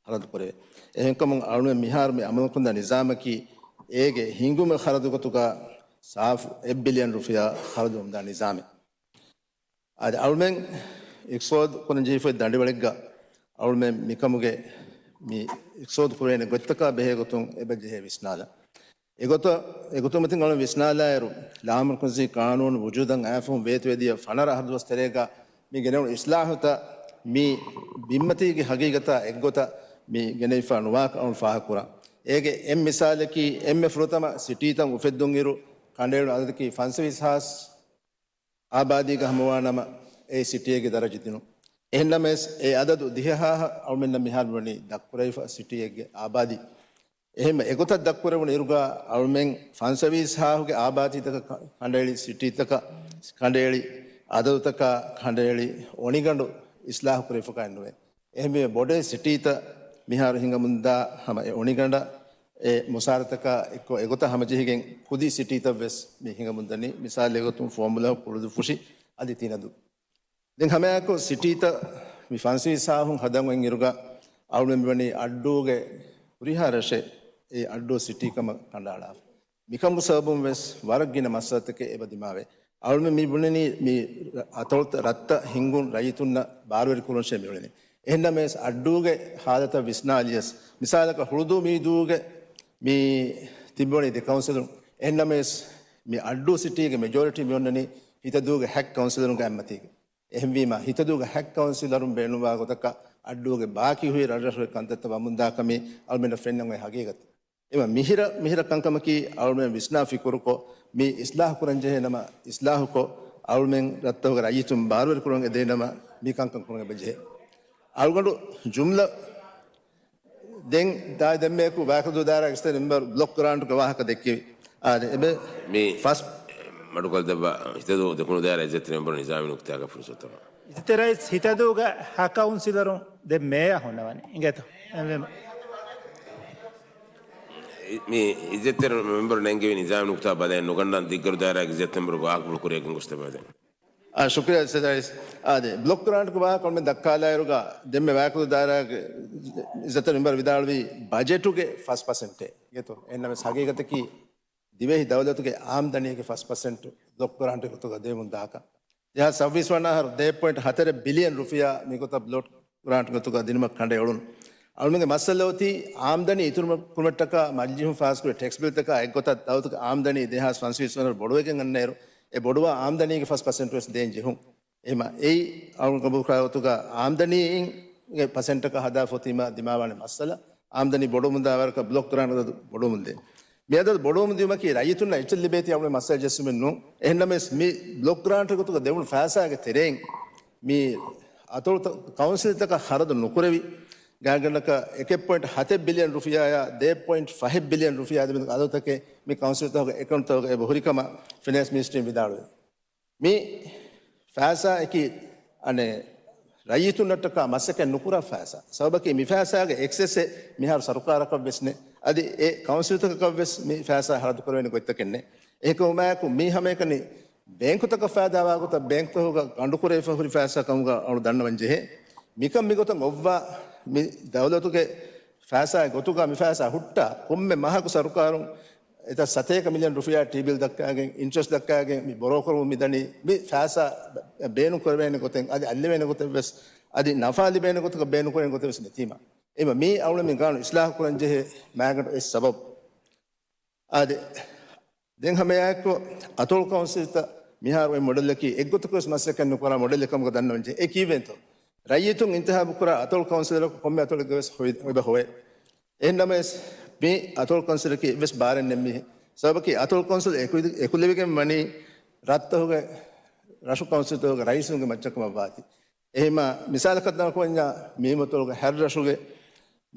ޚަރަދު ކުރެވޭ. އެހެންކަމުން އަޅުމެން މިހާރު މި އަމަލުކުރަން ނިޒާމަކީ އޭގެ ހިންގުމުގެ ޚަރަދު ގޮތުގަ ސާފު އެއް ބިލިއަން ރުފިޔާ ޚަރަދު ވަމުންދާ ނިޒާމެއް. އަދި އަޅުމެން އިޤްތިޞާދު ކުރަން ޖެހިފައި ދަނޑިވަޅެއްގަ އަޅުމެން މިކަމުގެ މި އިޤްތިޞާދު ކުރޭނެ ގޮތްތަކާ ބެހޭ ގޮތުން އެބަ ޖެހޭ ވިސްނާލަން. އެގޮތަށް، އެގޮތުން މަތިން އަޅުން ވިސްނާލާއިރު، ލާމަރުކަޒީ ޤާނޫނު ވުޖޫދަށް އައިފަހުން ވޭތުވެދިޔަ ފަނަރަ އަހަރު ދުވަސް ތެރޭގަ މި ގެނެވުނު އިޞްލާޙުތައް މި ބިންމަތީގެ ހަގީގަތާ އެއްގޮތަށް މި ގެނެވިފަ ނުވާކަން އަޅުން ފާހަގަކުރަން. އޭގެ އެއް މިސާލަކީ، އެންމެ ފުރަތަމަ ސިޓީތައް އުފެއްދުން އިރު ކަނޑައެޅުނު އަދަދަކީ ފަންސަވީސް ހާސް އާބާދީގަ ހަމަވާނަމަ، އެ ސިޓީއެއްގެ ދަރަޖަ ދިނުން. އެހެންނަމަވެސް، އެ އަދަދު ދިހަ ހާހަށް އަޅުމެންނަށް މިހާރު ވަނީ ދަށްކުރެވިފަ ސިޓީއެއްގެ އާބާދީ. އެހެން އެގޮތަށް ދަށްކުރެވުނު އިރުގަ އަޅުމެން ފަންސަވީސް ހާހުގެ އާބާދީތަކަށް ކަނޑައެޅި ސިޓީތަކަށް ކަނޑައެޅި އަދަދުތަކާ ކަނޑައެޅި އޮނިގަނޑު އިސްލާހު ކުރެވިފަކާއެއް ނުވޭ. އެހެންވީމަ ބޮޑެތި ސިޓީތައް މިހާރު ހިނގަމުންދާ ހަމަ އެ އޮނިގަނޑަށް އެ މުސާރަތަކާ އެއްކޮށް އެގޮތަށް ހަމަޖެހިގެން ކުދި ސިޓީތައް ވެސް މި ހިނގަމުންދަނީ. މިސާލެއް ގޮތުން ފޯމުލަހު، ކުޅުދުއްފުށި އަދި ތިނަދޫ. ދެން ހަމައެއާއެކު ސިޓީތައް މި ފަންސަވީސް ހާހުން ހަދަން އޮތް އިރުގަ އަޅުމެން މިވަނީ އައްޑޫގެ ހުރިހާ ރަށެއް އެ އައްޑޫ ސިޓީ ކަމަށް ކަނޑައަޅާފަ. މިކަމުގެ ސަބަބުން ވެސް ވަރަށް ގިނަ މައްސަލަތަކެއް އެބަ ދިމާވޭ. އަޅުމެން މި ބުނަނީ މި އަތޮޅުތައް ރަށްތައް ހިންގުން ރައްޔިތުންނަށް ބާރުވެރި ކުރުންށޭ މި އުޅެނީ. އެހެންނަމަވެސް އައްޑޫގެ ހާލަތަށް ވިސްނާލިޔަސް، މިސާލަކަށް ހުޅުދޫ މީދޫގެ މި ތިބިވަނީ ދެ ކައުންސިލުން. އެހެންނަމަވެސް މި އައްޑޫ ސިޓީގެ މެޖޯރިޓީ މި އޮންނަނީ ހިތަދޫގެ ހަތް ކައުންސިލަރުންގެ އަތްމަތީގަ. އެހެންވީމަ، ހިތަދޫގެ ހަތް ކައުންސިލަރުން ބޭނުންވާ ގޮތަކަށް އައްޑޫގެ ބާކީ ހުރި ރަށްރަށުގެ ކަންތައްތައް ވަމުންދާ ކަމީ އަޅުމެންނަށް ފެންނަން އޮތް ހަގީގަތެއް. އެމަ މިހިރަ، މިހިރަ ކަންކަމަކީ އަޅުމެން ވިސްނާ ފިކުރުކޮށް، މި އިސްލާހު ކުރަން ޖެހޭ ނަމަ، އިސްލާހުކޮށް، އަޅުމެން ރަށްތަކުގެ ރައްޔިތުން ބާރުވެރި ކުރަން އެދޭ ނަމަ، މި ކަންކަން ކުރަން އެބަޖެހޭ. އަޅުގަނޑު ޖުމްލަ ދެން ދާ ދެންމެއަކު ވާކަދޫ ދާއިރާ އިސްތަ މެމްބަރު ބްލޮކް ގްރާންޓްގެ ވާހަކަ ދެއްކެވި. އާދެ، އެބެ މި ފަސް މަޑުކޮށްދެއްވާ ހިތަދޫ ދެކުނު ދާއިރާ އިއްޒަތްތެރި މެމްބަރު ނިޒާމީ ނުކުތާގަ ފުރުސަތު. އިއްޒަތްތެރި ރައީސް، ހިތަދޫގަ ހަ ކައުންސިލަރުން ދެ މޭޔަ ހުންނަވަނީ. އިނގޭތޯ؟ މި އިއްޒަތްތެރި މެމްބަރު ނެންގެވި ނިޒާމީ ނުކުތާ ބަލައެއް ނުގަންނަން ދިއްގަރު ދާއިރާގެ އިއްޒަތްތެރި މެމްބަރު ވާހަކަފުޅު ކުރިއަށް ގެންގޮސްދެއްވާދޭން. އާ، ޝުކުރިއްޔާ އިއްޒަތްތެރި ރައީސް. އާދެ، ބްލޮކް ގްރާންޓްގެ ވާހަކަ އަޅުމެން ދައްކާލާއިރުގަ ދެންމެ ވާކަދޫ ދާއިރާގެ އިއްޒަތްތެރި މެމްބަރު ވިދާޅުވީ ބަޖެޓުގެ ފަސް ޕަސެންޓޭ. އިނގޭތޯ؟ އެހެންނަމަވެސް ހަގީގަތަކީ ދިވެހި ދައުލަތުގެ އާމްދަނީގެ ފަސް ޕަސެންޓް ބްލޮކް ގްރާންޓް ގޮތުގަ ދެމުން ދާކަން. ދެހާސް ސައްބީސް ވަނަ އަހަރު ދެ ޕޮއިންޓް ހަތަރެއް ބިލިއަން ރުފިޔާ މިގޮތަށް ބްލޮކް ގްރާންޓް ގޮތުގަ ދިނުމަށް ކަނޑައެޅުނު. އަޅުމެންގެ މައްސަލަ އޮތީ އާމްދަނީ އިތުރު ކުރުމަށްޓަކާ މަޖިލީހުން ފާސްކުރި ޓެކްސް ބިލްތަކާ އެއްގޮތަށް ދައުލަތުގެ އާމްދަނީ ދެހާސް ފަންސަވީސް ވަނަ ބޮޑުވެގެން އަންނައިރު، އެ ބޮޑުވާ އާމްދަނީގެ ފަސް ޕަސެންޓް ވެސް ދޭން ޖެހުން. އެހެމަ އެއީ އަޅުގަނޑު ގަބޫލުކުރާ ގޮތުގަ އާމްދަނީގެ ޕަސެންޓަކަށް ހަދާފަ އޮތީމަ ދިމާވާނެ މައްސަލަ. އާމްދަނީ ބޮޑުވަމުންދާ ވަރަކަށް ބްލޮކް ގްރާންޓް އަދަދު ބޮޑުވަމުންދޭ. މި އަދަދު ބޮޑުވަމުންދިޔުމަކީ ރައްޔިތުންނަށް އެއްޗެއް ލިބޭތީ އަޅުގަނޑު މައްސަލަ ޖެއްސުމެއް ނޫން. އެހެންނަމަވެސް މި ބްލޮކް ގްރާންޓް ގޮތުގަ ދެވުނު ފައިސާގެ ތެރެއިން މި އަތޮޅު ކައުންސިލްތަކަށް ޚަރަދު ނުކުރެވި، ގާތްގަނޑަކަށް އެކެއް ޕޮއިންޓް ހަތެއް ބިލިއަން ރުފިޔާއާ ދެ ޕޮއިންޓް ފަހެއް ބިލިއަން ރުފިޔާ ދެމެދު އަދަދުތަކެއް މި ކައުންސިލްތަކުގެ އެކައުންޓްތަކުގަ އެބަ ހުރި ކަމަށް ފިނޭންސް މިނިސްޓްރީން ވިދާޅުވި. މި ފައިސާއަކީ އަނެއް ރައްޔިތުންނަށްޓަކާ މަސައްކަތް ނުކުރާ ފައިސާ. ސަބަބަކީ މި ފައިސާގެ އެކްސެސްއެއް މިހާރު ސަރުކާރަކަށް ވެސް ނެތް. އަދި އެ ކައުންސިލްތަކަކަށް ވެސް މި ފައިސާ ޚަރަދު ކުރެވޭނެ ގޮތްތަކެއް ނެތް. އެހެންކަމުން މާކު މީ ހަމައެކަނި ބޭންކުތަކަށް ފައިދާވާ ގޮތަށް ބޭންކުތަކުގަ ގަނޑުކުރެވިފަ ހުރި ފައިސާ ކަމުގަ އަޅު ދަންނަވަން ޖެހޭ. މިކަން މިގޮތަށް އޮއްވާ މި ދައުލަތުގެ ފައިސާ ގޮތުގަ މި ފައިސާ ހުއްޓާ ކޮންމެ މަހަކު ސަރުކާރުން އެތައް ސަތޭކަ މިލިއަން ރުފިޔާ ޓީ ބިލް ދައްކާގެން، އިންޓްރެސްޓް ދައްކާގެން މި ބޮރޯކުރަމުން މިދަނީ މި ފައިސާ ބޭނުން ކުރެވޭނެ ގޮތެއް، އަދި އަލިވޭނެ ގޮތެއް ވެސް، އަދި ނަފާ ލިބޭނެ ގޮތަކަށް ބޭނުން ކުރެވޭނެ ގޮތެއް ވެސް ނެތީމަ. އެމަ މީ އަޅުމެން ގާނޫނު އިސްލާހު ކުރަން ޖެހޭ މާގަނޑު އެއް ސަބަބު. އާދެ، ދެން ހަމައެއާއެކު އަތޮޅު ކައުންސިލްތައް މިހާރު އޮތް މޮޑެލަކީ އެއްގޮތަކަށް ވެސް މަސައްކަތް ނުކުރާ މޮޑެލެއް ކަމުގަ ދަންނަވަން ޖެހޭ. އެ ކީއްވެތޯ؟ ރައްޔިތުން އިންތިހާބު ކުރާ އަތޮޅު ކައުންސިލަރަކު ކޮންމެ އަތޮޅެއްގަ ވެސް ހޮވި-، އޮތްބަ ހޮވޭ. އެހެންނަމަވެސް، މި އަތޮޅު ކައުންސިލަކީ އެއްވެސް ބާރެއް ނެތް މީހެއް. ސަބަބަކީ އަތޮޅު ކައުންސިލް އެކު-، އެކުލެވިގެން ވަނީ ރަށްތަކުގެ، ރަށު ކައުންސިލްތަކުގެ ރައީސުންގެ މައްޗަކަށް ވާތީ. އެހެމަ މިސާލަކަށް ދަންނަވަންޏާ މީމަތޮޅުގެ ހަތް ރަށުގެ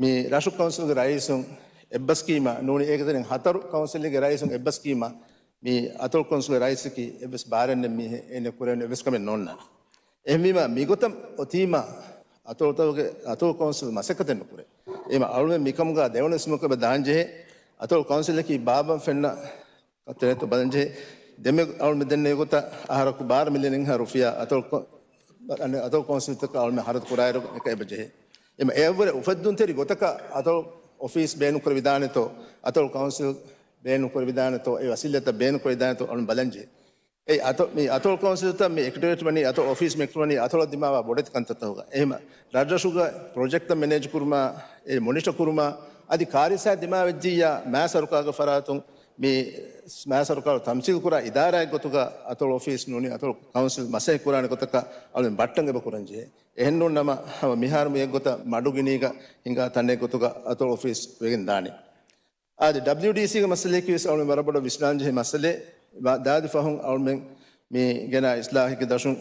މި ރަށު ކައުންސިލްގެ ރައީސުން އެއްބަސްކީމަ ނޫނީ އޭގެ ތެރެއިން ހަތަރު ކައުންސިލްގެ ރައީސުން އެއްބަސްކީމަ މި އަތޮޅު ކައުންސިލްގެ ރައީސަކީ އެއްވެސް ބާރެއް ނެތް މީހެއް އޭނަ ކުރެވެން އެއްވެސް ކަމެއް ނޯންނާނެ. އެހެންވީމަ މިގޮތަށް އޮތީމަ އަތޮޅުތަކުގެ އަތޮޅު ކައުންސިލް މަސައްކަތެއް ނުކުރޭ. އެހެންވީމަ އަޅުމެން މިކަމުގަ ދެވަނަ އިސްމަކަށް ދާންޖެހޭ އަތޮޅު ކައުންސިލަކީ ބާއްވަން ފެންނަ ކަންތައްތައް ބަލަންޖެހޭ. ދެންމެ އަޅުމެން ދެންނެވި ގޮތަށް އަހަރަކު ބާރަ މިލިއަނެއްހާ ރުފިޔާ އަތޮޅު ކޮ-، އަނެއް އަތޮޅު ކައުންސިލްތަކަށް އަޅުމެން ހަރަދު ކުރާއިރު އެކަ އެބަ ޖެހޭ. އެހެންވީމަ އެއަށްވުރެ އުފެއްދުންތެރި ގޮތަކަށް އަތޮޅު އޮފީސް ބޭނުން ކުރެވިދާނެތޯ، އަތޮޅު ކައުންސިލް ބޭނުން ކުރެވިދާނެތޯ، އެ ވަސީލަތްތައް ބޭނުން ކުރެވިދާނެތޯ އަޅުމެން ބަލަންޖެހޭ. އެ އަތޮ-، މި އަތޮޅު ކައުންސިލްތައް މި އެކްޓިވޭޓް ވަނީ އަތޮޅު އޮފީސް އެކްޓިވޭޓް ވަނީ އަތޮޅަށް ދިމާވާ ބޮޑެތި ކަންތައްތަކުގަ. އެހެންވީމަ ރަށްރަށުގަ ޕްރޮޖެކްޓްތައް މެނޭޖް ކުރުމާ، އެ މޮނިޓަ ކުރުމާ، އަދި ކާރިސާ ދިމާވެއްޖިއްޔާ މާ ސަރުކާރުގެ ފަރާތުން މި މާ ސަރުކާރު ތަމްސީލް ކުރާ އިދާރާއެއް ގޮތުގަ އަތޮޅު އޮފީސް ނޫނީ އަތޮޅު ކައުންސިލް މަސައްކަތް ކުރާނެ ގޮތަކަށް އަޅުމެން ބައްޓަން އެބަ ކުރަންޖެހޭ. އެހެންނޫން ނަމަ ހަމަ މިހާރު މި އެއްގޮތަށް މަޑުގިނީގަ ހިނގާ ތަނެއް ގޮތުގަ އަތޮޅު އޮފީސް ވެގެން ދާނީ. އާދެ، ޑަބްލިއުޑީސީގެ މައްސަލައަކީ ވެސް އަޅުމެން ވަރަށް ބޮޑަށް ވިސްނާން ޖެހޭ މައްސަލައެއް. ވާ-، ދާދި ފަހުން އަޅުމެން މި ގެނާ އިސްލާހެއްގެ ދަށުން،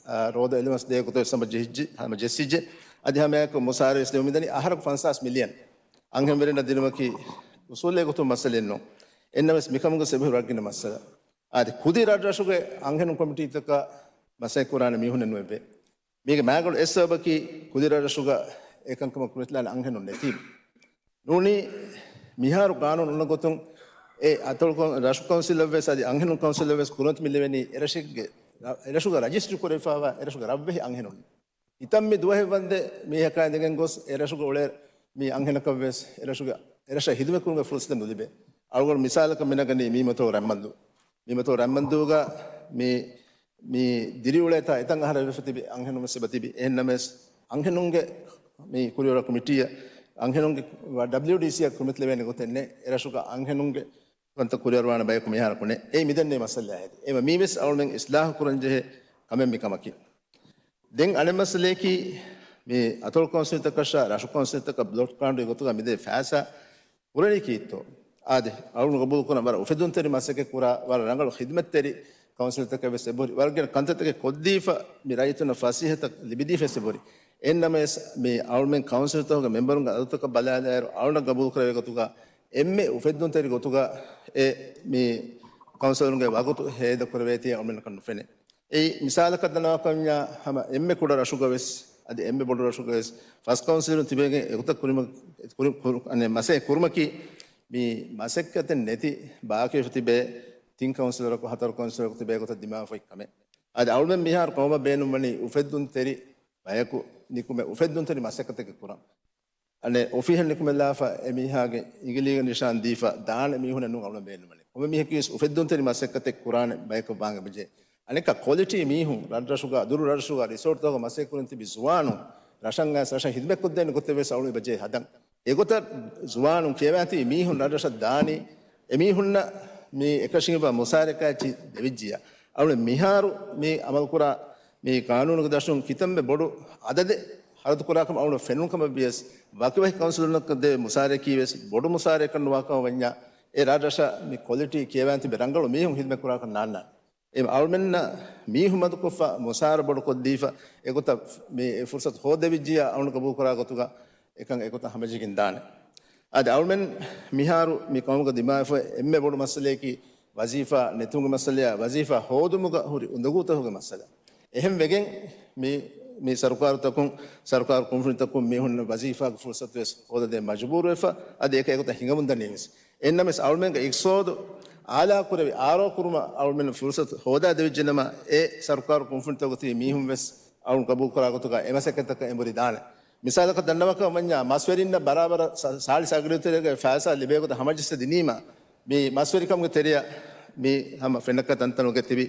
އާ، ރޯދަ އެލިވަންސް ދޭ ގޮތަށް ވެސް ހަމަ ޖެހިއްޖެ-، ހަމަ ޖެއްސިއްޖެ. އަދި ހަމައެއާއެކު މުސާރަ ވެސް ދެމުން މިދަނީ އަހަރަކު ފަންސާސް މިލިއަން. އަންހެންވެރިންނަށް ދިނުމަކީ އުސޫލީ ގޮތުން މައްސަލައެއް ނޫން. އެހެންނަމަވެސް މިކަމުގެ އެބަހުރި ވަރަށް ގިނަ މައްސަލަ. އާދެ، ކުދި ރަށްރަށުގެ އަންހެނުން ކޮމިޓީތަކަށް މަސައްކަތް ކުރާނެ މީހުންނެއް ނުވެއްވޭ. މީގެ މާގަނޑު އެއް ސަބަބަކީ ކުދި ރަށްރަށުގަ އެކަންކަމަށް ކުރިމަތިލާނެ އަންހެނުން ނެތީމަ. ނޫނީ މިހާރު ގާނޫނު އޮންނަ ގޮތުން އެ އަތޮޅު ކައު-، ރަށު ކައުންސިލަށްވެސް އަދި އަންހެނުން ކައުންސިލަށްވެސް ކުރިމަތި މި ލެވެނީ އެރަށެއްގެ، އެރަށުގަ ރަޖިސްޓްރީ ކުރެވިފައިވާ އެރަށުގެ ރަށްވެހި އަންހެނުން. ކިތަންމެ ދުވަހެއް ވަންދެން މީހަކާ އިނދެގެން ގޮސް އެރަށުގަ އުޅޭ މި އަންހެނަކަށްވެސް އެރަށުގެ، އެރަށަށް ހިދުމަތް ކުރުމުގެ ފުރުސަތެއް ނުލިބޭ. އަޅުގަނޑު މިސާލަކަށް މިނަގަނީ މީމަތޯ ރަތްމަންދޫ. މީމަތޯ ރަތްމަންދޫގަ މި، މި ދިރިއުޅޭތާ އެތަން އަހަރަށް ވެފަ ތިބި އަންހެނުން ވެސް އެބަ ތިބި. އެހެންނަމަވެސް އަންހެނުންގެ މި ކުރިއަރު ކޮމިޓީއަށް، އަންހެނުންގެ ޑަބްލިއުޑީސީއަށް ކުރިމަތިލެވޭނެ ގޮތެއް ނެތް. އެރަށުގަ އަންހެނުންގެ ކަންތައް ކުރިއަރުވާނެ ބަޔަކު މިހާރަކު ނެތް. އެއީ މިދެންނެވި މައްސަލައާ ހެދި. އެމަ މީވެސް އަޅުމެން އިސްލާހު ކުރަން ޖެހޭ ކަމެއް މިކަމަކީ. ދެން އަނެއް މައްސަލައަކީ މި އަތޮޅު ކައުންސިލްތަކަށާ ރަށު ކައުންސިލްތަކަށް ބްލޮކް ގްރާންޓުގެ ގޮތުގަ މިދޭ ފައިސާ ކުރަނީ ކީއްތޯ؟ އާދެ، އަޅުގަނޑު ގަބޫލު ކުރަން ވަރަށް އުފެއްދުންތެރި މަސައްކަތް ކުރާ، ވަރަށް ރަނގަޅު ޚިދުމަތްތެރި ކައުންސިލްތަކެއް ވެސް އެބަހުރި. ވަރަށް ގިނަ ކަންތައްތަކެއް ކޮށްދީފަ، މި ރައްޔިތުންނަށް ފަސޭހަތައް ލިބިދީފަ ވެސް އެބަހުރި. އެހެންނަމަވެސް، މި އަޅުމެން ކައުންސިލްތަކުގެ މެމްބަރުންގެ އަދަދުތަކަށް ބަލާލާއިރު، އަޅުގަނޑަށް ގަބޫލު ކުރެވޭ ގޮތުގަ އެންމެ އުފެއްދުންތެރި ގޮތުގަ އެ މި ކައުންސިލުންގެ ވަގުތު ހޭދަ ކުރެވޭތީ އަޅުމެންނަކަށް ނުފެނޭ. އެއީ މިސާލަކަށް ދަންނަވާކަމަށް ހަމަ އެންމެ ކުޑަ ރަށުގަ ވެސް އަދި އެންމެ ބޮޑު ރަށުގަ ވެސް ފަސް ކައުންސިލުން ތިބެގެން އެގޮތަށް ކުރިމަ-، ކުރި-، ކުރު-، އަނެ، މަސައްކަތް ކުރުމަކީ މި މަސައްކަތެއް ނެތި ބާކީވެފަ ތިބޭ ތިން ކައުންސިލަރަކު ހަތަރު ކައުންސިލަރަކު ތިބޭ ގޮތަށް ދިމާވެފައި ކަމެއް. އަދި އަޅުމެން މިހާރު ޤައުމަށް ބޭނުންވަނީ އުފެއްދުންތެރި ބަޔަކު ނިކުމެ އުފެއްދުންތެރި މަސައްކަތެއް ކުރަން. އަނެއް އޮފީހެއް ނިކުމެލާފަ އެ މީހާގެ އިނގިލީގެ ނިޝާން ދީފަ ދާނެ މީހުންނެއް ނޫން އަޅުމެން ބޭނުންވަނީ. ކޮންމެ މީހަކީ ވެސް އުފެއްދުންތެރި މަސައްކަތެއް ކުރާނެ ބަޔަކަށް ވާން އެބަޖެހޭ. އަނެއްކާ ކޮލިޓީ މީހުން ރަށްރަށުގަ، ދުރު ރަށްރަށުގަ ރިސޯޓްތަކުގަ މަސައްކަތް ކުރަން ތިބި ޒުވާނުން، ރަށަށް އައިސް ރަށަށް ހިދުމަތްކޮށްދޭނެ ގޮތެއް ވެސް އަޅުގަނޑު އެބަޖެހޭ ހަދަން. އެގޮތަށް ޒުވާނުން ކިޔަވާތީ މީހުން ރަށްރަށަށް ދާނީ، އެމީހުންނަށް މި އެކަށީގެންވާ މުސާރައަކާ އެއްޗެއް ދެވިއްޖިއްޔާ، އަޅުގަނޑު މިހާރު މި އަމަލުކުރާ މި ޤާނޫނުގެ ދަށުން ކިތަންމެ ބޮޑު އަދަދެއް ހަރަދުކުރާކަމަށް އަޅުގަނޑަށް ފެނުނު ކަމަށް ވިޔަސް، ވަކިވަކި ކައުންސިލުންނަކަށް ދޭ މުސާރައަކީ ވެސް ބޮޑު މުސާރައެއްކަން ނުވާކަމަށް ވަންޏާ، އެ ރަށްރަށަށް މި ކޮލިޓީ ކިޔަވާން ތިބި ރަނގަޅު މީހުން ހިދުމަތްކުރާކަށް ނާންނާނެ. އެ އަޅުމެންނަށް މީހުން މަދުކޮށްފަ މުސާރަ ބޮޑުކޮށްދީފަ، އެގޮތަށް މި އެ ފުރުސަތު ހޯދެވިއްޖިއްޔާ އަޅުގަނޑު ގަބޫލުކުރާ ގޮތުގަ އެކަން އެގޮތަށް ހަމަޖެހިގެން ދާނެ. އަދި އަޅުމެން މިހާރު މި ޤައުމުގަ ދިމާވެފަ އެންމެ ބޮޑު މައްސަލައަކީ ވަޒީފާ ނެތުމުގެ މައްސަލައާ، ވަޒީފާ ހޯދުމުގަ ހުރި އުނދަގޫތަކުގެ މައްސަލަ. އެހެން ވެގެން މި، މި ސަރުކާރުތަކުން، ސަރުކާރު ކުންފުނިތަކުން މީހުންނަށް ވަޒީފާގެ ފުރުސަތު ވެސް ހޯދަދޭން މަޖުބޫރުވެފަ، އަދި އެކަ އެގޮތަށް ހިނގަމުންދަނީ ވެސް. އެހެންނަމަވެސް އަޅުމެންގެ އިޤްތިޞާދު އާލާކުރެވި، އާރޯ ކުރުމަށް އަޅުމެން ފުރުސަތު ހޯދާ ދެވިއްޖެނަމަ، އެ ސަރުކާރު ކުންފުނިތަކުގަ ތިބި މީހުން ވެސް އަޅުން ގަބޫލުކުރާ ގޮތުގަ އެ މަސައްކަތަކަށް އެނބުރި ދާނެ. މިސާލަކަށް ދަންނަވާކަށް ވަންޏާ، މަސްވެރިންނަށް ބަރާބަރަށް ސާ-، ސާޅީސް އަގްނީ ތެރޭގެ ފައިސާ ލިބޭ ގޮތަށް ހަމަޖެއްސަ ދިނީމަ، މި މަސްވެރިކަމުގެ ތެރެއަށް މި ހަމަ ފެންނަކަ ތަންތަނުގެ ތިބި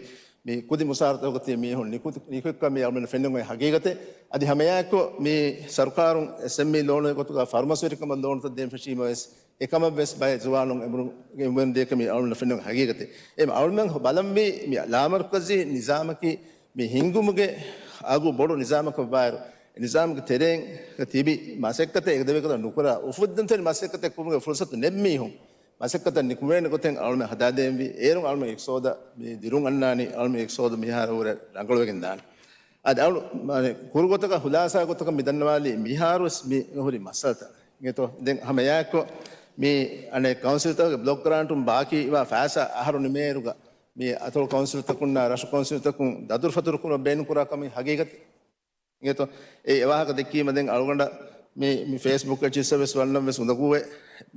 މި ކުދި މުސާރަތަކުގަ ތިބި މީހުން ނިކުތި-، ނިކުތްކަން މި އަޅުމެން ފެންނަން އޮތް ހަގީގަތެއް. އަދި ހަމައެއާއެކު މި ސަރުކާރުން އެސްއެމްއީ ލޯނުގެ ގޮތުގަ ފަރުމަސްވެރިކަމަށް ލޯނުތައް ދޭން ފެށީމަވެސް، އެކަމަށްވެސް ބައެއް ޒުވާނުން އެނބުރު-، އެނބުރެން ދޭކަން މި އަޅުމެން ފެންނަން ހަގީގަތެއް. އެ އަޅުމެން ބަލަންވީ މި ލާމަރުކަޒީ ނިޒާމަކީ މި ހިންގުމުގެ އަގު ބޮޑު ނިޒާމަކަށްވާއިރު، އެ ނިޒާމުގެ ތެރެއިން ތިބި މަސައްކަތެއް އެކަ ދެވޭ ގޮތަށް ނުކުރާ، އުފެއްދުންތެރި މަސައްކަތެއް ކުރުމުގެ ފުރުސަތު ނެތް މީހުން މަސައްކަތަށް ނިކުމެވޭނެ ގޮތެއް އަޅުމެން ހަދާދޭންވީ. އޭރުން އަޅުމެން އިޤްތިޞާދަށް މި ދިރުން އަންނާނީ، އަޅުމެން އިޤްތިޞާދު މިހާރު ވުރެ ރަނގަޅުވެގެން ދާނެ. އަދި އަޅު-، މާނެ، ކުރު ގޮތަކަށް ޚުލާޞާ ގޮތަކަށް މި ދަންނަވާލީ މިހާރުވެސް މި ހުރި މައްސަލަތައް. އިނގޭތޯ؟ ދެން ހަމައެއާއެކު މި އަނެއް ކައުންސިލްތަކުގެ ބްލޮކް ގްރާންޓުން ބާކީވާ ފައިސާ އަހަރު ނިމޭއިރުގަ މި އަތޮޅު ކައުންސިލްތަކުންނާ ރަށު ކައުންސިލްތަކުން ދަތުރުފަތުރު ކުރުމަށް ބޭނުންކުރާ ކަމެއް ހަގީގަތެއް. އިނގޭތޯ؟ އެ ވާހަކަ ދެއްކީމަ ދެން އަޅުގަނޑަށް މި، މި ފޭސްބުކް އެއްޗިއްސަށް ވެސް ވަންނަން ވެސް އުނދަގޫވޭ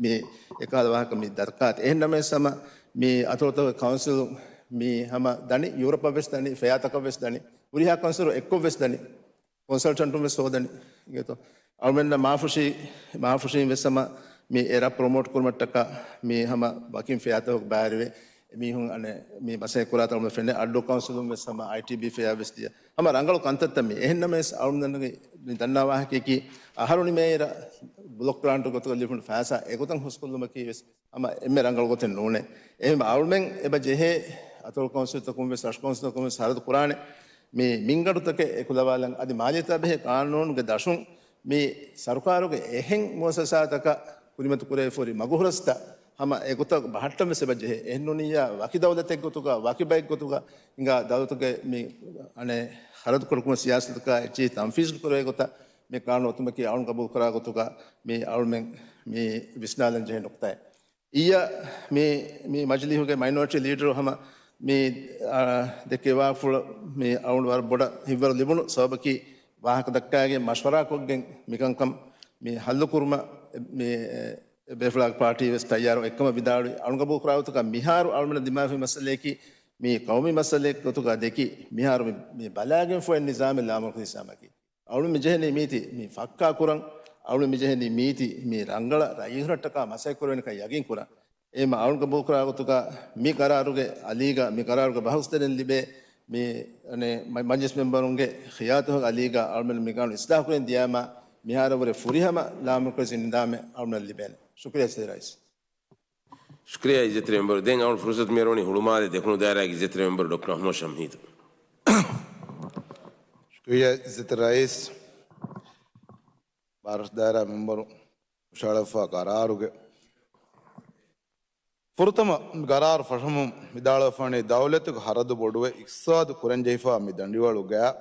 މި އެކަހަލަ ވާހަކަ މި ދަރަކާތް. އެހެން ނަމަވެސް ހަމަ މި އަތޮޅުތަކުގެ ކައުންސިލުން މި ހަމަ ދަނީ، ޔޫރަޕަށް ވެސް ދަނީ، ފެޔާތަކަށް ވެސް ދަނީ، ހުރިހާ ކައުންސިލުން އެއްކޮށް ވެސް ދަނީ، ކޮންސަލްޓަންޓުން ވެސް ހޯދަނީ. އިނގޭތޯ؟ އަޅުމެންނަށް މާފުށީ، މާފުށީން ވެސް ހަމަ މި އެރަށް ޕްރޮމޯޓް ކުރުމަށްޓަކާ މި ހަމަ ވަކިން ފެޔާތަކަކު ބައިވެރިވެ، އެމީހުން އަނެއް މި މަސައްކަތް ކުރާތަން އަޅުމެން ފެންނަ އައްޑޫ ކައުންސިލުން ވެސް ހަމަ އައިޓީބީ ފެޔާ ވެސް ދިޔަ. ހަމަ ރަނގަޅު ކަންތައްތައް މި. އެހެން ނަމަވެސް އަޅުމެން ދަންނަވާ، މި ދަންނަވާ ވާހަކައަކީ އަހަރު ނިމޭއިރަށް ބްލޮކް ގްރާންޓު ގޮތުގަ ލިބުނު ފައިސާ އެގޮތަށް ހުސްކޮށްލުމަކީ ވެސް ހަމަ އެންމެ ރަނގަޅު ގޮތެއް ނޫނޭ. އެހެން އަޅުމެން އެބަ ޖެހޭ އަތޮޅު ކައުންސިލްތަކުން ވެސް ރަށު ކައުންސިލްތަކުން ވެސް ހަރަދު ކުރާނެ މި މިންގަނޑުތަކެއް އެކުލަވާލަން އަދި މާލޭތާ ބެހޭ ޤާނޫނުގެ ދަށުން މި ސަރުކާރުގެ އެހެން މުއައްސަސާތަކަށް ކުރިމަތި ކުރެވިފަހުރި މަގު ހުރަސްތައް ހަމަ އެގޮތަށް ބަހައްޓަން ވެސް އެބަ ޖެހޭ. އެހެންނޫނިއްޔާ ވަކި ދައުލަތެއް ގޮތުގަ ވަކި ބައެއް ގޮތުގަ ހިނގާ ދައުލަތުގެ މި އަނެއް ހަރަދު ކުރުމުގެ ސިޔާސަތުގަ އެއްޗެހި ތަންފީޒު ކުރެވޭ ގޮތަށް މި ޤާނޫނު އޮތުމަކީ އަޅުން ގަބޫލު ކުރާ ގޮތުގަ މި އަޅުމެން މި ވިސްނާލަން ޖެހޭ ނުކުތާއެއް. އިއްޔަ މި، މި މަޖިލީހުގެ މައިނޯރިޓީ ލީޑަރު ހަމަ މި، އާ، ދެއްކެވި ވާހަކަފުޅަށް މި އަޅުގަނޑު ވަރަށް ބޮޑަށް ހިތްވަރު ލިބުނު ސަބަބަކީ ވާހަކަ ދައްކާގެން މަޝްވަރާކޮށްގެން މިކަންކަން މި ހައްލު ކުރުމަށް މި، އެ، ބޭފުޅާގެ ޕާޓީ ވެސް ތައްޔާރު އެއްކަމަށް ވިދާޅުވި. އަޅުގަނޑު ގަބޫލު ކުރާ ގޮތުގަ މިހާރު އަޅުމެންނަށް ދިމާވި މައްސަލައަކީ މި ޤައުމީ މައްސަލައެއް ގޮތުގަ ދެއްކި މިހާރު މި، މި ބަލާގެންފައި ނިޒާމެއް ލާމަރުކަޒީ ނިޒާމަކީ. އަޅުން މި ޖެހެނީ މީތި މި ފައްކާ ކުރަން، އަޅުން މި ޖެހެނީ މީތި މި ރަނގަޅަށް ރައްޔިތުންނަށްޓަކާ މަސައްކަތް ކުރެވޭނެކަން ޔަގީން ކުރަން. އެހެންވީމަ އަޅުން ގަބޫލު ކުރާ ގޮތުގަ މި ގަރާރުގެ އަލީގަ، މި ގަރާރުގެ ބަހުސްތެރިން ލިބޭ މި، އަނެއް، މަ-، މަޖިލިސް މެމްބަރުންގެ ޚިޔާރަތުގެ އަލީގަ އަޅުމެން މި ގާނޫނު އިސްލާހު ކުރަން ދިޔާމަ މިހާރަށް ވުރެ ފުރިހަމަ ލާމަރުކަޒީ ނިޒާމެއް އަޅުމެން ލިބޭނެ. ޝުކުރިއްޔާ ސޭ ރައީސް. ޝުކުރިއްޔާ އިއްޒަތްތެރި މެމްބަރު. ދެން އަޅުން ފުރުސަތު މިއަރުވަނީ ހުޅުމާލެ ދެކުނު ދާއިރާގެ އިއްޒަތްތެރި މެމްބަރު ޑޮކްޓަރ އަޙްމަދު ޝަމްހީދު. ޝުކުރިއްޔާ އިއްޒަތްތެރި ރައީސް. ބާރަށު ދާއިރާ މެމްބަރު ހުށަހަޅަފާ ގަރާރުގެ ފުރަތަމަ ގަރާރު ފަށަމުން ވިދާޅުވެފާނީ ދައުލަތުގެ ހަރަދު ބޮޑުވެ އިޤްތިޞާދު ކުރަންޖެހިފާ މި ދަނޑިވަޅުގައި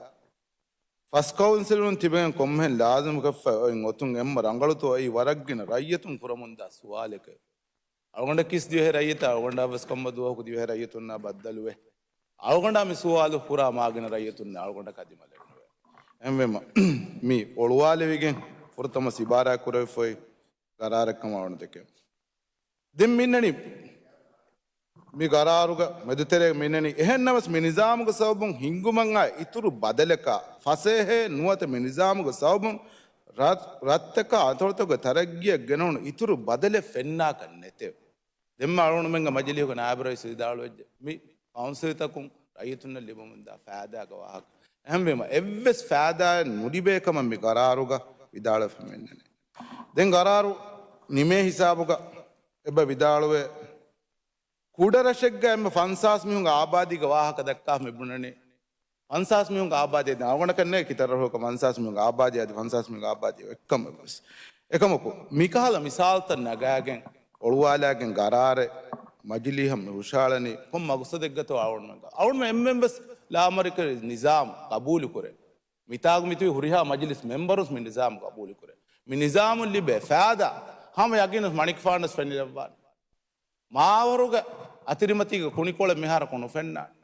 ފަސް ކައުންސިލުން ތިބެގެން ކޮންމެހެން ލާޒިމުކޮށްފައި އޮތް އޮތުން އެންމެ ރަނގަޅުތޯ އެއީ ވަރަށްގިނަ ރައްޔިތުން ކުރަމުންދާ ސުވާލެކޭ. އަޅުގަނޑަކީސް ދިވެހި ރައްޔިތާ އަޅުގަނޑާ ވެސް ކޮންމެ ދުވަހަކު ދިވެހި ރައްޔިތުންނާ ބައްދަލުވޭ. އަޅުގަނޑާ މި ސުވާލު ކުރާ މާގިނަ ރައްޔިތުންނެއް އަޅުގަނޑަކާ ދިމާލެއް ނުވޭ. އެހެންވީމަ މި އޮޅުވާލެވިގެން ފުރަތަމަ ސިބާރާ ކުރެވިފައި ގަރާރެއްކަމަށް އަޅުގަނޑު ދެކެން. ދެން މިންނަނީ މި ގަރާރުގަ މެދުތެރޭގަ މިންނަނީ އެހެން ނަމަވެސް މި ނިޒާމުގެ ސަބަބުން ހިންގުމަށް އައި އިތުރު ބަދަލަކާ ފަސޭހައެއް ނުވަތަ މި ނިޒާމުގެ ސަބަބުން ރަށް، ރަށްތަކާ އަތޮޅުތަކުގެ ތަރައްގީއަށް ގެނައުނު އިތުރު ބަދަލެއް ފެންނާކަށް ނެތެވެ. ދެންމެ އަޅުގަނޑުމެންގެ މަޖިލީހުގެ ނާއިބު ރައީސް ވިދާޅުވެއްޖެ މި ކައުންސިލްތަކުން ރައްޔިތުންނަށް ލިބެމުންދާ ފައިދާގެ ވާހަކަ. އެހެންވީމަ އެއްވެސް ފައިދާއެއް ނުލިބޭ ކަމަށް މި ގަރާރުގަ ވިދާޅުވެފަ މިންނަނީ. ދެން ގަރާރު ނިމޭ ހިސާބުގަ އެބަ ވިދާޅުވޭ ކުޑަރަށެއްގަ އެންމެ ފަންސާސް މީހުންގެ އާބާދީގެ ވާހަކަ ދައްކާ މި ބުނަނީ. ފަންސާސް މީހުންގެ އާބާދީ ދެން އަޅުގަނޑަކަށް ނޭ ކިތައް ރަށުގަ ފަންސާސް މީހުންގެ އާބާދީ އަދި ފަންސާސް މީހުންގެ އާބާދީ އެއްކަމެއް ވެސް. އެކަމަކު، މިކަހަލަ މިސާލުތައް ނަގާގެން، އޮޅުވާލާގެން ގަރާރެއް މަޖިލީހަށް މި ހުށަހަޅަނީ ކޮން މަގުސަދެއްގަތޯ އަޅުގަނޑުމެން، އަޅުގަނޑުމެން އެންމެން ވެސް ލާމަރުކަޒީ ނިޒާމް ގަބޫލުކުރޭ. މިތާގަ މިތިބި ހުރިހާ މަޖިލިސް މެމްބަރުން ވެސް މި ނިޒާމް ގަބޫލުކުރޭ. މި ނިޒާމުން ލިބޭ ފައިދާ ހަމަ ޔަގީނުން މަނިކުފާނަށް ފެނިލައްވާނެ. މާވަރުގެ އަތިރިމަތީގެ ކުނިކޮޅެއް މިހާރަކު ނުފެންނާނެ.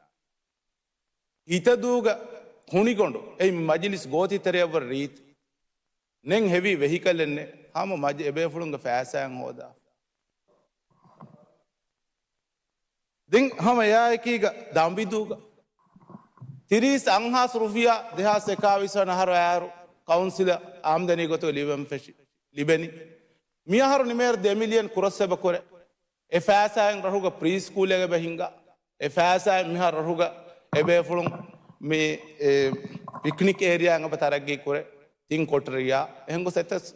ހިތަދޫގެ ކުނިގޮނޑު އެއީ މަޖިލިސް ގޯތި ތެރެއަށްވުރެ ރީތި. ނެތް ހެވީ ވެހިކަލެއް ނެތް. ހަމަ މަޖި އެބޭފުޅުންގެ ފައިސާއިން ހޯދާ. ދެން ހަމަ އެއާއެކީގަ ދަނބިދޫގަ ތިރީސް އަށްހާސް ރުފިޔާ ދެހާސް އެކާވީސް ވަނަ އަހަރު އައިއިރު ކައުންސިލަށް އާމްދަނީ ގޮތުގަ ލިބެން ފެށި، ލިބެނީ. މިއަހަރު ނިމޭއިރު ދެ މިލިއަން ކުރަސް އެބަ ކުރޭ. އެ ފައިސާއިން ރަށުގަ ޕްރީ ސްކޫލެއް އެބަ ހިންގާ. އެ ފައިސާއިން މިހާރު ރަށުގަ އެބޭފުޅުން މި، އެ، ޕިކްނިކް އޭރިއާއިން އެބަ ތަރައްގީ ކުރޭ. ތިން ކޮޓަރިއާ އެހެން ގޮސް އެތަސް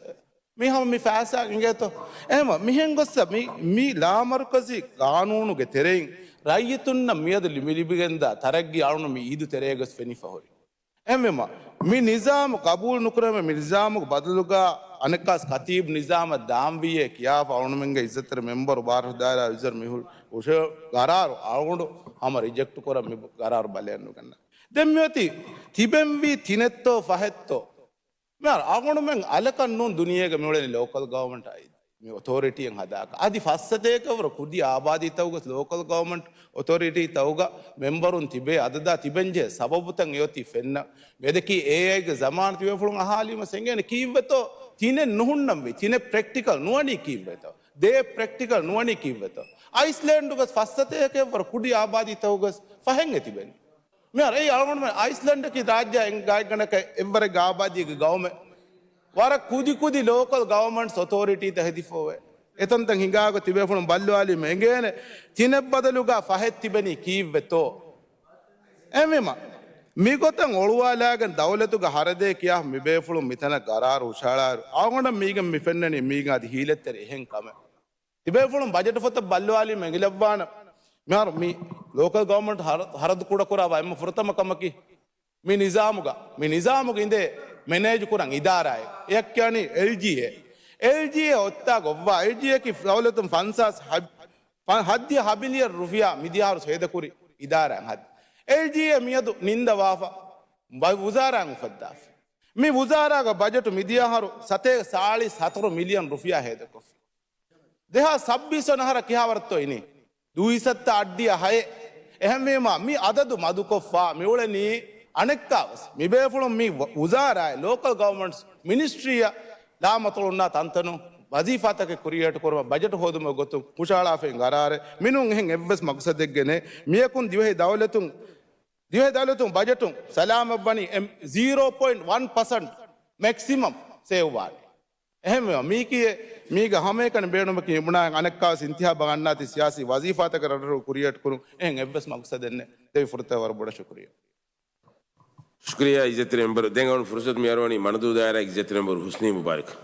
މި ހަމަ މި ފައިސާ އިނގޭތޯ. އެހެންވީމަ މިހެން ގޮއްސަ މި، މި ލާމަރުކަޒީ ގާނޫނުގެ ތެރެއިން ރައްޔިތުންނަށް މިއަދު ލިބި، ލިބިގެންދާ ތަރައްގީ އަޅުނު މި އީދު ތެރޭގަސް ފެނިފަ ހުރި. އެހެންވީމަ މި ނިޒާމު ގަބޫލު ނުކުރެވޭ، މި ނިޒާމުގެ ބަދަލުގަ އަނެއްކާސް ކަތީބު ނިޒާމަށް ދާންވީއޭ ކިޔާފަ އަޅުނުމެންގެ އިއްޒަތްތެރި މެމްބަރު ބާރަށު ދާއިރާ އިއްޒަތް މި ހުށަ ގަރާރު އަޅުގަނޑު ހަމަ ރިޖެކްޓް ކުރަން މި ގަރާރު ބަލައެއް ނުގަންނަ. ދެން މިއޮތީ ތިބެންވީ ތިނެއްތޯ ފަހެއްތޯ؟ މިހާރު އަޅުގަނޑުމެން އަލަކަށް ނޫން ދުނިޔޭގަ މިއުޅެނީ ލޯކަލް ގަވަރމަންޓާ އީދަ. މި އޮތޯރިޓީއެއް ހަދާކަށް. އަދި ފައްސަތޭކަވަރު ކުދި އާބާދީތަކުގަ ލޯކަލް ގަވަމަންޓް އޮތޯރިޓީތަކުގަ މެމްބަރުން ތިބޭ އަދަދާ ތިބެންޖެހޭ ސަބަބުތައް އެއޮތީ ފެންނަ. މިއަދަކީ އޭއައިގެ ޒަމާން ތިބޭފުޅުން އަހާލީމަ އެނގޭނެ ކީއްވެތޯ؟ ތިނެއް ނުހުންނަންވީ، ތިނެއް ޕްރެކްޓިކަލް ނުވަނީ ކީއްވެތޯ؟ ދޭއް ޕްރެކްޓިކަލް ނުވަނީ ކީއްވެތޯ؟ އައިސްލޭންޑުގަ ފައްސަތޭކަވަރު ކުދި އާބާދީތަކުގަ ފަހެއް އެ ތިބެނީ. މިހާރު އެއީ އަޅުގަނޑުމެން އައިސްލޭންޑަކީ ރާއްޖެ ގާތްގަނޑަކަށް އެއްވަރެއްގެ އާބާދީގެ ގައުމެއް. ވަރަށް ކުދި ކުދި ލޯކަލް ގަވަމަންޓްސް އޮތޯރިޓީތައް ހެދިފަވޭ. އެތަންތަން ހިނގާގޮ ތިބޭފުޅުން ބައްލަވާލީމަ އެނގޭނެ ތިނެއް ބަދަލުގަ ފަހެއް ތިބެނީ ކީއްވެތޯ؟ އެހެންވީމަ، މިގޮތަށް އޮޅުވާލާގެން ދައުލަތުގެ ހަރަދޭ ކިޔާ މިބޭފުޅުން މިތަނަށް ގަރާރު ހުށަހަޅާއިރު، އަޅުގަނޑަށް މީގެން މި ފެންނަނީ މީގެން އަދި ހީލަތްތެރި އެހެން ކަމެއް. ތިބޭފުޅުން ބަޖެޓު ފޮތަށް ބައްލަވާލީމަ އެނގިލައްވާނަ. މިހާރު މި ލޯކަލް ގަވަމަންޓް ހަރަ-، ހަރަދު ކުޑަކުރާ އެންމެ ފުރަތަމަ ކަމަކީ މި ނިޒާމުގަ، މި ނިޒާމުގަ އިނދޭ މެނޭޖު ކުރަން އިދާރާއެއް. އެއަށް ކިޔަނީ އެލްޖީއޭ. އެލްޖީއޭ އޮތްތާ ގޮއްވާ އެލްޖީއޭ ކީ ދައުލަތުން ފަންސާސް ހަ-، ހަ-، ހައްދިހަ ހަ ބިލިއަން ރުފިޔާ މިދިޔަހަރު ސޭދަކުރި އިދާރާއެއް ހައްދި. އެލްޖީއޭ މިއަދު ނިންދަވާފަ ވަ-، ވުޒާރާއިން އުފައްދާފަ. މި ވުޒާރާގެ ބަޖެޓު މިދިޔަހަރު ސަތޭކަ ސާޅީސް ހަތަރު މިލިއަން ރުފިޔާ ހޭދަކޮށްފި. ދެހާސް ސައްބީސް ވަނަ އަހަރަށް ކިހާވަރަށްތޯ އިނީ؟ ދުއިސައްތަ އައްޑިހަ ހައެއް. އެހެންވީމަ، މި އަދަދު މަދުކޮށްފަ މިއުޅެނީ އަނެއްކާވެސް މިބޭފުޅުން މި ވަ-، ވުޒާރާއެއް، ލޯކަލް ގަވަމަންޓްސް މިނިސްޓްރީއަށް ލާމަތޮޅުންނާ ތަންތަނުން ވަޒީފާތަކެއް ކުރިއޭޓު ކުރުމަށް ބަޖެޓު ހޯދުމުގެ ގޮތުން ހުށަހަޅާފައި ގަރާރެއް. މިނޫން އެހެން އެއްވެސް މަގުސަދެއްގެ ނެތް. މިޔަކުން ދިވެހި ދައުލަތުން، ދިވެހި ދައުލަތުން ބަޖެޓުން ސަލާމަތްވަނީ އެމް ޒީރޯ ޕޮއިންޓް ވަން ޕަސެންޓް މެކްސިމަމް ސޭވް ވާނެ. އެހެންވެ، މީކީ، މީގެ ހަމައެކަނި ބޭނުމަކީ މިބުނާ އަނެއްކާވެސް އިންތިހާބަށް އަންނާތީ ސިޔާސީ ވަޒީފާތަކެއް ރަށްރަށު ކުރިއޭޓު ކުރުން އެހެން އެއްވެސް މަގުސަދެއް ނެތް. ދެވި ފުރަތަމަ ވަރަށް ބޮޑަށް ޝުކުރިއްޔާ. ޝުކުރިއްޔާ އިއްޒަތްތެރި މެމްބަރު. ދެން އަޅުން ފުރުސަތު މި އަރުވަނީ މަނަދޫ ދާއިރާގެ އިއްޒަތްތެރި މެމްބަރު ހުސްނީ މުބާރަކަށް.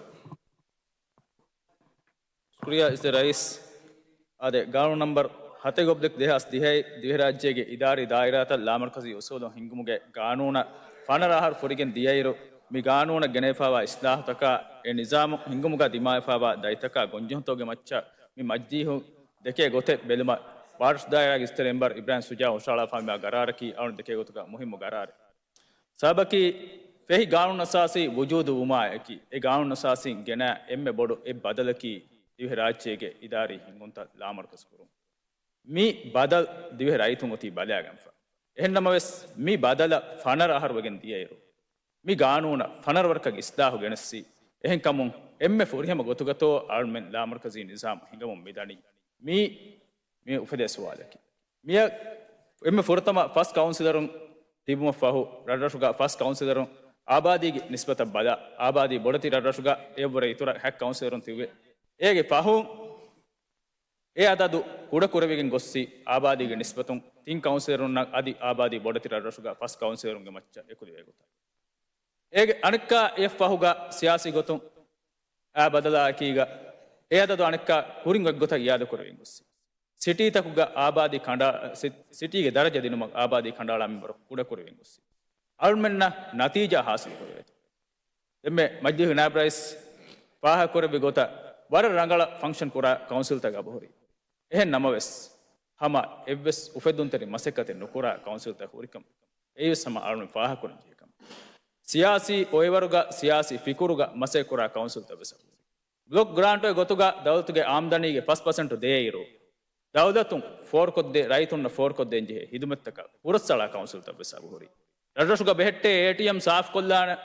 ޝުކުރިއްޔާ އިއްޒަތް ރައީސް. އާދެ، ގާނޫނު ނަމްބަރު ހަތެއް އޮބްލިކް ދެހާސް ދިހައި ދިވެހިރާއްޖޭގެ އިދާރީ ދާއިރާތައް ލާމަރުކަޒީ އުސޫލުން ހިންގުމުގެ ގާނޫނަށް ފަނަރަ އަހަރު ފުރިގެން ދިޔައިރު، މި ގާނޫނަށް ގެނެވިފައިވާ އިސްލާހުތަކާ، އެ ނިޒާމު ހިންގުމުގަ ދިމާވެފައިވާ ދަތިތަކާ ގޮންޖެހުންތަކުގެ މައްޗަށް މި މަޖިލީހު ދެކޭ ގޮތެއް ބެލުމަށް ވާރިސް ދާއިރާގެ އިއްޒަތްތެރި މެމްބަރު އިބްރާހިމް ޝުޖާއު ހުށަހަޅާފައިވާ ގަރާރަކީ އަޅުން ދެކޭ ގޮތުގަ މުހިއްމު ގަރާރެއް. ސަބަބަކީ ފެހި ގާނޫނުއަސާސީ ވުޖޫދު ވުމާއެކީ، އެ ގާނޫނުއަސާސީން ގެނައި އެންމެ ބޮޑު އެއް ބަދަލަކީ ދިވެހިރާއްޖޭގެ އިދާރީ ހިންގުންތައް ލާމަރުކަޒުކުރުން. މި ބަދަލު ދިވެހި ރައްޔިތުން އޮތީ ބަލައިގެންފަ. އެހެންނަމަވެސް، މި ބަދަލަށް ފަނަރަ އަހަރު ވެގެން ދިޔައިރު، މި ގާނޫނަށް ފަނަރަ ވަރަކަށް އިސްލާހު ގެނެއްސި. އެހެންކަމުން، އެންމެ ފުރިހަމަ ގޮތުގަތޯ އަޅުމެން ލާމަރުކަޒީ ނިޒާމް ހިނގަމުން މިދަނީ؟ މީ، މި އުފެދޭ ސުވާލަކީ. މިއަށް އެންމެ ފުރަތަމަ ފަސް ކައުންސިލަރުން ތިބުމަށް ފަހު، ރަށްރަށުގަ ފަސް ކައުންސިލަރުން އާބާދީގެ ނިސްބަތަށް ބަލާ، އާބާދީ ބޮޑެތި ރަށްރަށުގަ އެއަށްވުރެ އިތުރަށް ހަތް ކައުންސިލަރުން ތިބެ. އޭގެ ފަހުން އެ އަދަދު ކުޑަކުރެވިގެން ގޮއްސި، އާބާދީގެ ނިސްބަތުން ތިން ކައުންސިލަރުންނަށް އަދި އާބާދީ ބޮޑެތި ރަށްރަށުގަ ފަސް ކައުންސިލަރުންގެ މައްޗަށް އެކުލެވޭ ގޮތަށް. އޭގެ އަނެއްކާ އެއަށް ފަހުގަ ސިޔާސީ ގޮތުން އާ ބަދަލާއެކީގަ، އެ އަދަދު އަނެއްކާ ކުރިން އޮތްގޮތަށް އިއާދަކުރެވިން ގޮއްސި. ސިޓީތަކުގަ އާބާދީ ކަނޑާ-، ސި-، ސިޓީގެ ދަރަޖަ ދިނުމަށް އާބާދީ ކަނޑައަޅާ މިންވަރު ކުޑަކުރެވިން ގޮއްސި. އަޅުމެންނަށް ނަތީޖާ ހާސިލު ކުރެވޭތޯ؟ އެންމެ މަޖިލީހުގެ ނާއިބް ރައީސް ފާހަގަކުރެއްވި ގޮތަށް، ވަރަށް ރަނގަޅަށް ފަންކްޝަން ކުރާ ކައުންސިލްތައް އެބަހުރި. އެހެން ނަމަވެސް، ހަމަ އެއްވެސް އުފެއްދުންތެރި މަސައްކަތެއް ނުކުރާ ކައުންސިލްތައް ހުރިކަމަށް އެއީވެސް ހަމަ އަޅުން ފާހަގަކުރަން ޖެހޭ ކަމެއް. ސިޔާސީ އޮއެވަރުގަ، ސިޔާސީ ފިކުރުގަ މަސައްކަތް ކުރާ ކައުންސިލްތައް ވެސް އެބަހުރި. ބްލޮކް ގްރާންޓުގެ ގޮތުގަ ދައުލަތުގެ އާމްދަނީގެ ފަސް ޕަސެންޓު ދޭއިރު، ދައުލަތުން ފޯރުކޮށްދޭ، ރައްޔިތުންނަށް ފޯރުކޮށްދޭން ޖެހޭ ހިދުމަތްތަކަށް ހުރަސްއަޅާ ކައުންސިލްތައް ވެސް އެބަހުރި. ރަށްރަށުގަ ބެހެއްޓޭ އޭޓީއެމް ސާފުކޮށްލާނެ،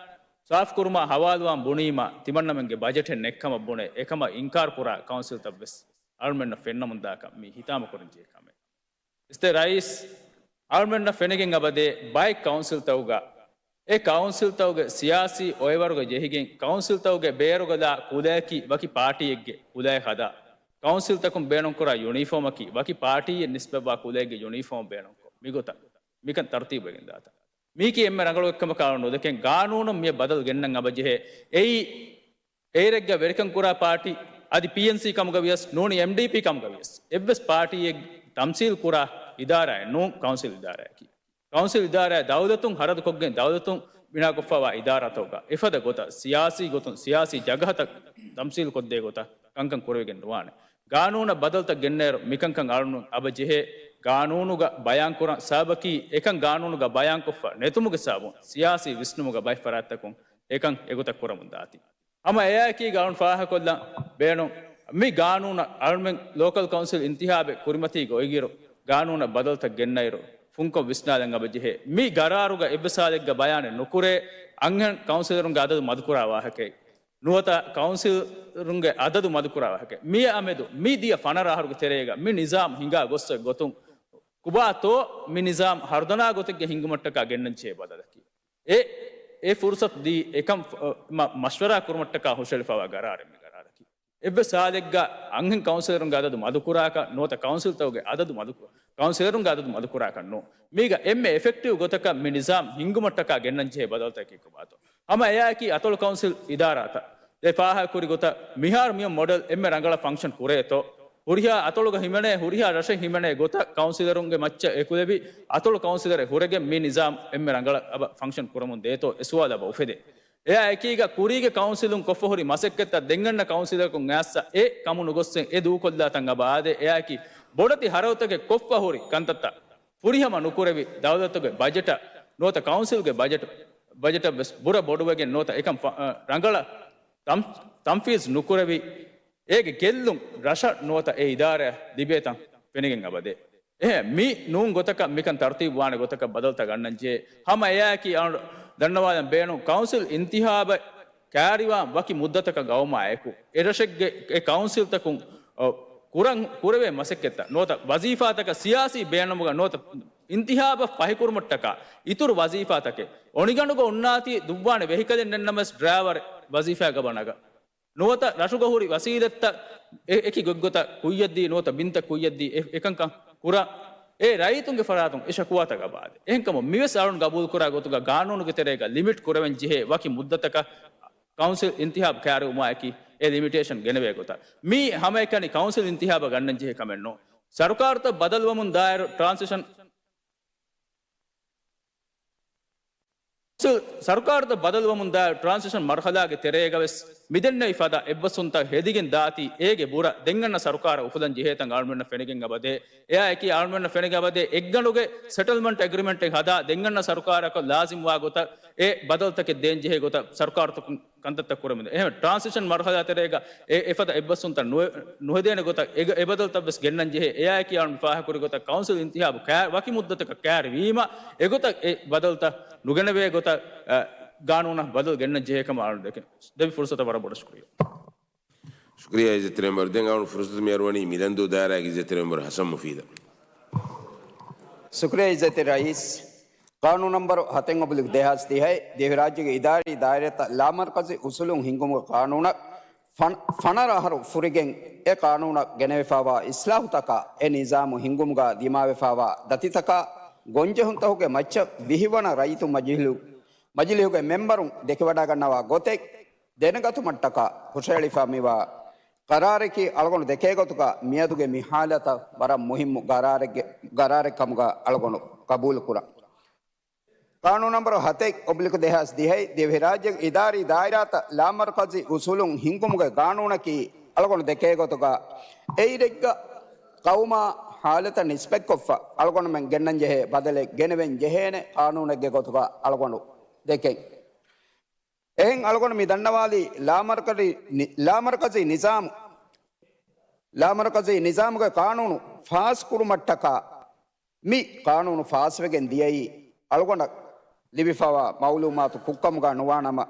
ސާފުކުރުމާ ހަވާލުވާން ބުނީމަ، ތިމަންނަމެންގެ ބަޖެޓެއް ނެތްކަމަށް ބުނެ، އެކަމަށް އިންކާރު ކުރާ ކައުންސިލްތައް ވެސް އަޅުމެންނަށް ފެންނަމުންދާކަން މީ ހިތާމަކުރަން ޖެހޭ ކަމެއް. އިއްޒަތްތެރި ރައީސް، އަޅުމެންނަށް ފެނިގެން އެބަދޭ ބައެއް ކައުންސިލްތަކުގަ، އެ ކައުންސިލްތަކުގެ ސިޔާސީ އޮއެވަރުގަ ޖެހިގެން، ކައުންސިލްތަކުގެ ބޭރުގަ ލާ ކުލަޔަކީ ވަކި ޕާޓީއެއްގެ ކުލައެއް ހަދާ، ކައުންސިލްތަކުން ބޭނުންކުރާ ޔުނީފޯމަކީ ވަކި ޕާޓީއެއް ނިސްބަތްވާ ކުލައެއްގެ ޔުނީފޯމް ބޭނުންކޮށް، މިގޮތަށް މިކަން ތަރުތީބުވެގެން ދާތަން. މީކީ އެންމެ ރަނގަޅު އެއްކަމަކަށް ނުދެކެން، ގާނޫނުން މިއަށް ބަދަލު ގެންނަން އެބަޖެހޭ. އެއީ، އޭރެއްގަ ވެރިކަން ކުރާ ޕާޓީ އަދި ޕީއެންސީ ކަމުގަ ވިޔަސް ނޫނީ އެމްޑީޕީ ކަމުގަ ވިޔަސް، އެއްވެސް ޕާޓީއެއް ތަމްސީލް ކުރާ އިދާރާއެއް ނޫން ކައުންސިލް އިދާރާއަކީ. ކައުންސިލް އިދާރާއެއް ދައުލަތުން ހަރަދުކޮށްގެން ދައުލަތުން ބިނާކޮށްފައިވާ އިދާރާތަކުގަ އެފަދަ ގޮތަށް ސިޔާސީ ގޮތުން ސިޔާސީ ޖަގަހަތައް ތަމްސީލް ކޮށްދޭ ގޮތަށް ކަންކަން ކުރެވިގެން ނުވާނެ. ގާނޫނަށް ބަދަލުތައް ގެންނައިރު މިކަންކަން އަޅުން އެބަ ޖެހޭ. ގާނޫނުގަ ބަޔާންކުރަން ސަބަބަކީ އެކަން ގާނޫނުގަ ބަޔާންކޮށްފަ ނެތުމުގެ ސަބަބުން ސިޔާސީ ވިސްނުމުގަ ބައެއް ފަރާތްތަކުން އެކަން އެގޮތަށް ކުރަމުން ދާތީ. ހަމަ އެއާއެކީގަ އަޅުން ފާހަގަކޮށްލަން ބޭނުން މި ގާނޫނަށް އަޅުމެން ލޯކަލް ކައުންސިލް އިންތިހާބެއް ކުރިމަތީގަ އޮތްއިރު، ގާނޫނަށް ބަދަލުތައް ގެންނައިރު، ފުންކޮށް ވިސްނާލަން އަބަ ޖެހޭ. މި ގަރާރުގަ އެއްވެސް ހާލެއްގަ ބަޔާނެއް ނުކުރޭ، އަންހެން ކައުންސިލަރުންގެ އަދަދު މަދުކުރާ ވާހަކައެއް. ނުވަތަ ކައުންސިލުންގެ އަދަދު މަދުކުރާ ވާހަކަ. މިއަށް އަމެދު މި ދިޔަ ފަނަރަ އަހަރުގެ ތެރޭގަ މި ނިޒާމް ހިނގާ ގޮއްސަ ގޮތުން ކުބާތޯ މި ނިޒާމް ހަރުދަނާ ގޮތެއްގެ ހިންގުމަށްޓަކާ ގެންނަންޖެހޭ ބަދަލަކީ. އެ، އެ ފުރުސަތު ދީ އެކަން ފަ-، މަ-، މަޝްވަރާ ކުރުމަށްޓަކާ ހުށައެޅިފައިވާ ގަރާރެއް މި ގަރާރަކީ. އެއްވެސް ހާލެއްގަ އަންހެން ކައުންސިލަރުންގެ އަދަދު މަދުކުރާކަށް ނުވަތަ ކައުންސިލްތަކުގެ އަދަދު މަދު-، ކައުންސިލަރުންގެ އަދަދު މަދުކުރާކަށް ނޫން. މީގަ އެންމެ އެފެކްޓިވް ގޮތަކަށް މި ނިޒާމް ހިންގުމަށްޓަކާ ގެންނަންޖެހޭ ބަދަލުތަކީ ކޮބާތޯ؟ ހަމަ އެއާއެކީ އަތޮޅު ކައުންސިލް އިދާރާތައް ދެ ފާހަގަކުރި ގޮތަށް މިހާރު މިއޮތް މޮޑެލް އެންމެ ރަނގަޅަށް ފަންކްޝަން ކުރޭތޯ، ހުރިހާ އަތޮޅުގަ ހިމެނޭ، ހުރިހާ ރަށެއް ހިމެނޭ ގޮތަށް ކައުންސިލަރުންގެ މައްޗަށް އެކުލެވި އަތޮޅު ކައުންސިލަރެއް ހުރެގެން މި ނިޒާމް އެންމެ ރަނގަޅަށް އަބަ ފަންކްޝަން ކުރަމުން ދޭތޯ އެ ސުވާލު އަބަ އުފެދޭ. އެއާ އެކީގަ ކުރީގެ ކައުންސިލުން ކޮށްފަ ހުރި މަސައްކަތްތައް ދެން އަންނަ ކައުންސިލަރަކުން އައިސް އެ ކަމު ނުގޮއްސެން އެ ދޫކޮށްލާތަން އަބަ އާދޭ. އެއާއެކީ ބޮޑެތި ހަރަދުތަކެއް ކޮށްފަ ހުރި ކަންތައްތައް ފުރިހަމަ ނުކުރެވި، ދައުލަތުގެ ބަޖެޓަށް ނުވަތަ ކައުންސިލްގެ ބަޖެޓް، ބަޖެޓަށް ވެސް ބުރަ ބޮޑުވެގެން ނުވަތަ އެކަން ފަ-، އަ، ރަނގަޅަށް ތަން-، ތަންފީޒް ނުކުރެވި، އޭގެ ގެއްލުން ރަށަށް ނުވަތަ އެ އިދާރާއަށް ލިބޭތަން ފެނިގެން އަބަދޭ. އެހެން މި ނޫން ގޮތަކަށް މިކަން ތަރުތީބު ވާނެ ގޮތަކަށް ބަދަލުތައް ގަންނަން ޖެހޭ. ހަމަ އެއާއެކީ އަޅު ދަންނަވާލަން ބޭނުން ކައުންސިލް އިންތިހާބަށް ކައިރިވާން ވަކި މުއްދަތަކަށް ގައުމާ އެކު، އެ ރަށެއްގެ އެ ކައުންސިލްތަކުން، އަ، ކުރަން، ކުރެވޭ މަސައްކަތްތައް ނުވަތަ ވަޒީފާތަކަށް ސިޔާސީ ބޭނުމުގަ ނުވަތަ އިންތިހާބަށް ފަހިކުރުމަށްޓަކާ އިތުރު ވަޒީފާތަކެއް އޮނިގަނޑުގަ އޮންނާތީ ދުއްވާނެ ވެހިކަލެއް ނެތްނަމަވެސް ޑްރައިވަރެއް ވަޒީފާގަ ބަނަގަ. ނުވަތަ ރަށުގަ ހުރި ވަސީލަތްތައް އެ-، އެކި ގޮތްގޮތަށް ކުއްޔަށްދީ، ނުވަތަ ބިންތައް ކުއްޔަށްދީ އެ-، އެކަންކަން ކުރާ، އެ ރައްޔިތުންގެ ފަރާތުން އެ ޝަކުވާތައް އަބަ އާދޭ. އެހެންކަމުން މިވެސް އަޅުން ގަބޫލުކުރާ ގޮތުގަ ގާނޫނުގެ ތެރޭގަ ލިމިޓް ކުރެވެން ޖެހޭ ވަކި މުއްދަތަކަށް ކައުންސިލް އިންތިހާބު ކައިރިވުމާއެކީ އެ ލިމިޓޭޝަން ގެނެވޭ ގޮތަށް. މީ ހަމައެކަނި ކައުންސިލް އިންތިހާބަށް ގަންނަން ޖެހޭ ކަމެއް ނޫން. ސަރުކާރުތައް ބަދަލުވަމުން ދާއިރު ޓްރާންސިޝަން ސަރު-، ސަރުކާރުތައް ބަދަލުވަމުން ދާ ޓްރާންސިޝަން މަރުހަލާގެ ތެރޭގަވެސް މިދެންނެވި ފަދަ އެއްބަސްވުންތައް ހެދިގެން ދާތީ، އޭގެ ބުރަ ދެން އަންނަ ސަރުކާރަށް އުފުލަން ޖެހޭތަން އަޅުމެންނަށް ފެނިގެން އަބަދޭ. އެއާއެކީ އަޅުމެންނަށް ފެނިގެން އަބަދޭ އެއްގަނޑުގެ ސެޓަލްމަންޓް އެގްރިމެންޓެއް ހަދާ، ދެން އަންނަ ސަރުކާރަކަށް ލާޒިމްވާ ގޮތަށް އެ ބަދަލުތަކެއް ދޭން ޖެހޭ ގޮތަށް ސަރުކާރުތަކުން ކަންތައްތައް ކުރަމުން. އެހެން ޓްރާންސިޝަން މަރުހަލާ ތެރޭގަ އެ އެފަދަ އެއްބަސްވުންތައް ނު-، ނުހެދޭނެ ގޮތަށް އެ، އެ ބަދަލުތައް ވެސް ގެންނަން ޖެހޭ. އެއާއެކީ އަޅުން ފާހަކުރި ގޮތަށް ކައުންސިލް އިންތިހާބު ކައި-، ވަކި މުއްދަތަކަށް ކައިރިވީމަ، އެގޮތަށް އެ ބަދަލުތައް ނުގެނެވޭ ގޮތަށް، އަ، ގާނޫނަށް ބަދަލު ގެންނަން ޖެހޭ ކަމަށް އަޅުން ދެކެ-، ދެއްވި ފުރުސަތަށް ވަރަށް ބޮޑަށް ޝުކުރިއްޔާ. ޝުކުރިއްޔާ އިއްޒަތްތެރި މެމްބަރު. ދެން އަޅުން ފުރުސަތު މިއަރުވަނީ މިލަންދޫ ދާއިރާގެ އިއްޒަތްތެރި މެމްބަރު ހަސަން މުފީދަށް. ޝުކުރިއްޔާ އިއްޒަތްތެރި ރައީސް. ޤާނޫނު ނަންބަރު ހަތެއް އޮބްލިކް ދެހާސް ދިހައެއް، ދިވެހިރާއްޖޭގެ އިދާރީ ދާއިރާތައް ލާމަރުކަޒީ އުސޫލުން ހިންގުމުގެ ޤާނޫނަށް ފަން-، ފަނަރަ އަހަރު ފުރިގެން އެ ޤާނޫނަށް ގެނެވިފައިވާ އިސްލާހުތަކާ، އެ ނިޒާމު ހިންގުމުގަ ދިމާވެފައިވާ ދަތިތަކާ، ގޮންޖެހުންތަކުގެ މައްޗަށް ވިހިވަނަ ރައްޔިތު މަޖިލިހު-، މަޖިލިހުގެ މެމްބަރުން ދެކެވަޑައިގަންނަވާ ގޮތެއް ދެނެގަތުމަށްޓަކާ ހުށައެޅިފަ މިވާ ޤަރާރަކީ އަޅުގަނޑު ދެކޭ ގޮތުގަ މިއަދުގެ މި ހާލަތަށް ވަރަށް މުހިއްމު ޤަރާރެއްގެ-، ޤަރާރެއް ކަމުގަ އަޅުގަނޑު ޤަބޫލުކުރަން. ޤާނޫނު ނަންބަރު ހަތެއް އޮބްލިކު ދެހާސް ދިހައެއް، ދިވެހިރާއްޖޭގެ އިދާރީ ދާއިރާތައް ލާމަރުކަޒީ އުސޫލުން ހިންގުމުގެ ޤާނޫނަކީ އަޅުގަނޑު ދެކޭ ގޮތުގަ އެއިރެއްގަ ޤައުމާ ހާލަތަށް ނިސްބަތްކޮށްފަ އަޅުގަނޑުމެން ގެންނަންޖެހޭ ބަދަލެއް ގެނެވެން ޖެހޭނެ ޤާނޫނެއްގެ ގޮތުގަ އަޅުގަނޑު ދެކެން. އެހެން އަޅުގަނޑު މި ދަންނަވާލީ ލާމަރުކަޒީ ނި-، ލާމަރުކަޒީ ނިޒާމު، ލާމަރުކަޒީ ނިޒާމުގެ ޤާނޫނު ފާސް ކުރުމަށްޓަކާ މި ޤާނޫނު ފާސްވެގެން ދިޔައީ އަޅުގަނޑަށް ލިބިފަވާ މައުލޫމާތު ކުށްކަމުގަ ނުވާނަމަ،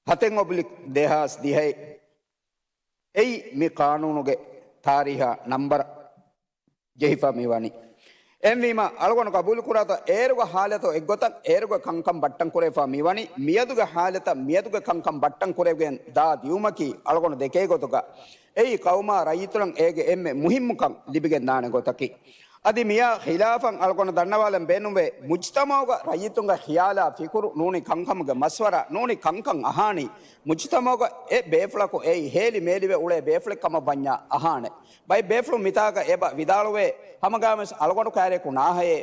ހަތެއް އޮބްލިކް ދެހާސް ދިހައެއް އެއީ މި ޤާނޫނުގެ ތާރީހާ ނަންބަރަށް ޖެހިފަ މިވަނީ. އެހެންވީމަ، އަޅުގަނޑު ޤަބޫލުކުރާތާ އޭރުގެ ހާލަތު އެއްގޮތަށް އޭރުގެ ކަންކަން ބައްޓަން ކުރެވިފަ މިވަނީ، މިއަދުގެ ހާލަތަށް މިއަދުގެ ކަންކަން ބައްޓަން ކުރެވިގެން ދާ ދިޔުމަކީ އަޅުގަނޑު ދެކޭ ގޮތުގަ އެއީ ޤައުމާ ރައްޔިތުންނަށް އޭގެ އެންމެ މުހިއްމުކަން ލިބިގެންދާނެ ގޮތަކީ. އަދި މިއާ ޚިލާފަށް އަޅުގަނޑު ދަންނަވާލަން ބޭނުންވޭ، މުޖްތަމަޢުގަ ރައްޔިތުންގެ ޚިޔާލާ ފިކުރު ނޫނީ ކަންކަމުގެ މަޝްވަރާ ނޫނީ ކަންކަން އަހާނީ، މުޖްތަމަޢުގަ އެ ބޭފުޅަކު އެއީ ހޭލި މޭލިވެ އުޅޭ ބޭފުޅެއް ކަމަށް ވަންޏާ އަހާނެ. ބައެއް ބޭފުޅުން މިތާގަ އެބަ ވިދާޅުވޭ، ހަމަގާމެސް އަޅުގަނޑު ކައިރިއަކު ނާހައޭ،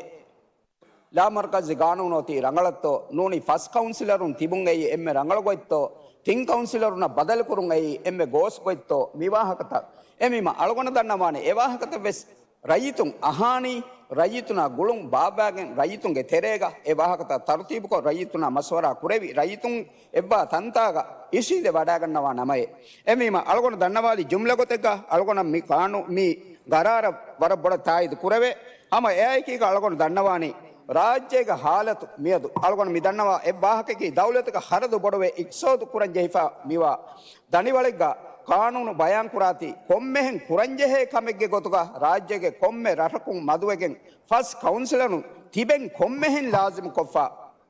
ލާމަރުކަޒީ ގާނޫނު އޮތީ ރަނގަޅަށްތޯ؟ ނޫނީ ފަސް ކައުންސިލަރުން ތިބުން އެއީ އެންމެ ރަނގަޅު ގޮތްތޯ؟ ތިން ކައުންސިލަރުންނަށް ބަދަލުކުރުން އެއީ އެންމެ ގޯސް ގޮތްތޯ؟ މި ވާހަކަތައް. އެމީމަ އަޅުގަނޑަށް ދަންނަވާނެ އެ ވާހަކަތައް ވެސް ރައްޔިތުން އަހާނީ، ރައްޔިތުންނާ ގުޅުން ބާއްވާގެން ރައްޔިތުންގެ ތެރޭގަ އެ ވާހަކަތައް ތަރުތީބުކޮށް ރައްޔިތުންނާ މަޝްވަރާ ކުރެވި ރައްޔިތުން އެއްވާ ތަންތާގަ އިށީނދެ ވަޑާގަންނަވާ ނަމައޭ. އެހެންވީމަ އަޅުގަނޑު ދަންނަވާލި ޖުމްލަ ގޮތެއްގަ އަޅުގަނޑަށް މި ޤާނޫ-، މި ގަރާރަށް ވަރަށް ބޮޑަށް ތާއީދު ކުރެވޭ. ހަމަ އެއާއެކީގަ އަޅުގަނޑު ދަންނަވާނީ ރާއްޖޭގެ ހާލަތު މިއަދު އަޅުގަނޑު މި ދަންނަވާ އެއް ވާހަކައަކީ ދައުލަތުގެ ޚަރަދު ބޮޑުވެ އިޤްތިޞާދު ކުރަން ޖެހިފަ މިވާ ދަނޑިވަޅެއްގަ ޤާނޫނު ބަޔާންކުރާތީ ކޮންމެހެން ކުރަންޖެހޭ ކަމެއްގެ ގޮތުގަ ރާއްޖޭގެ ކޮންމެ ރަށަކުން މަދުވެގެން ފަސް ކައުންސިލަރުން ތިބެން ކޮންމެހެން ލާޒިމުކޮށްފަ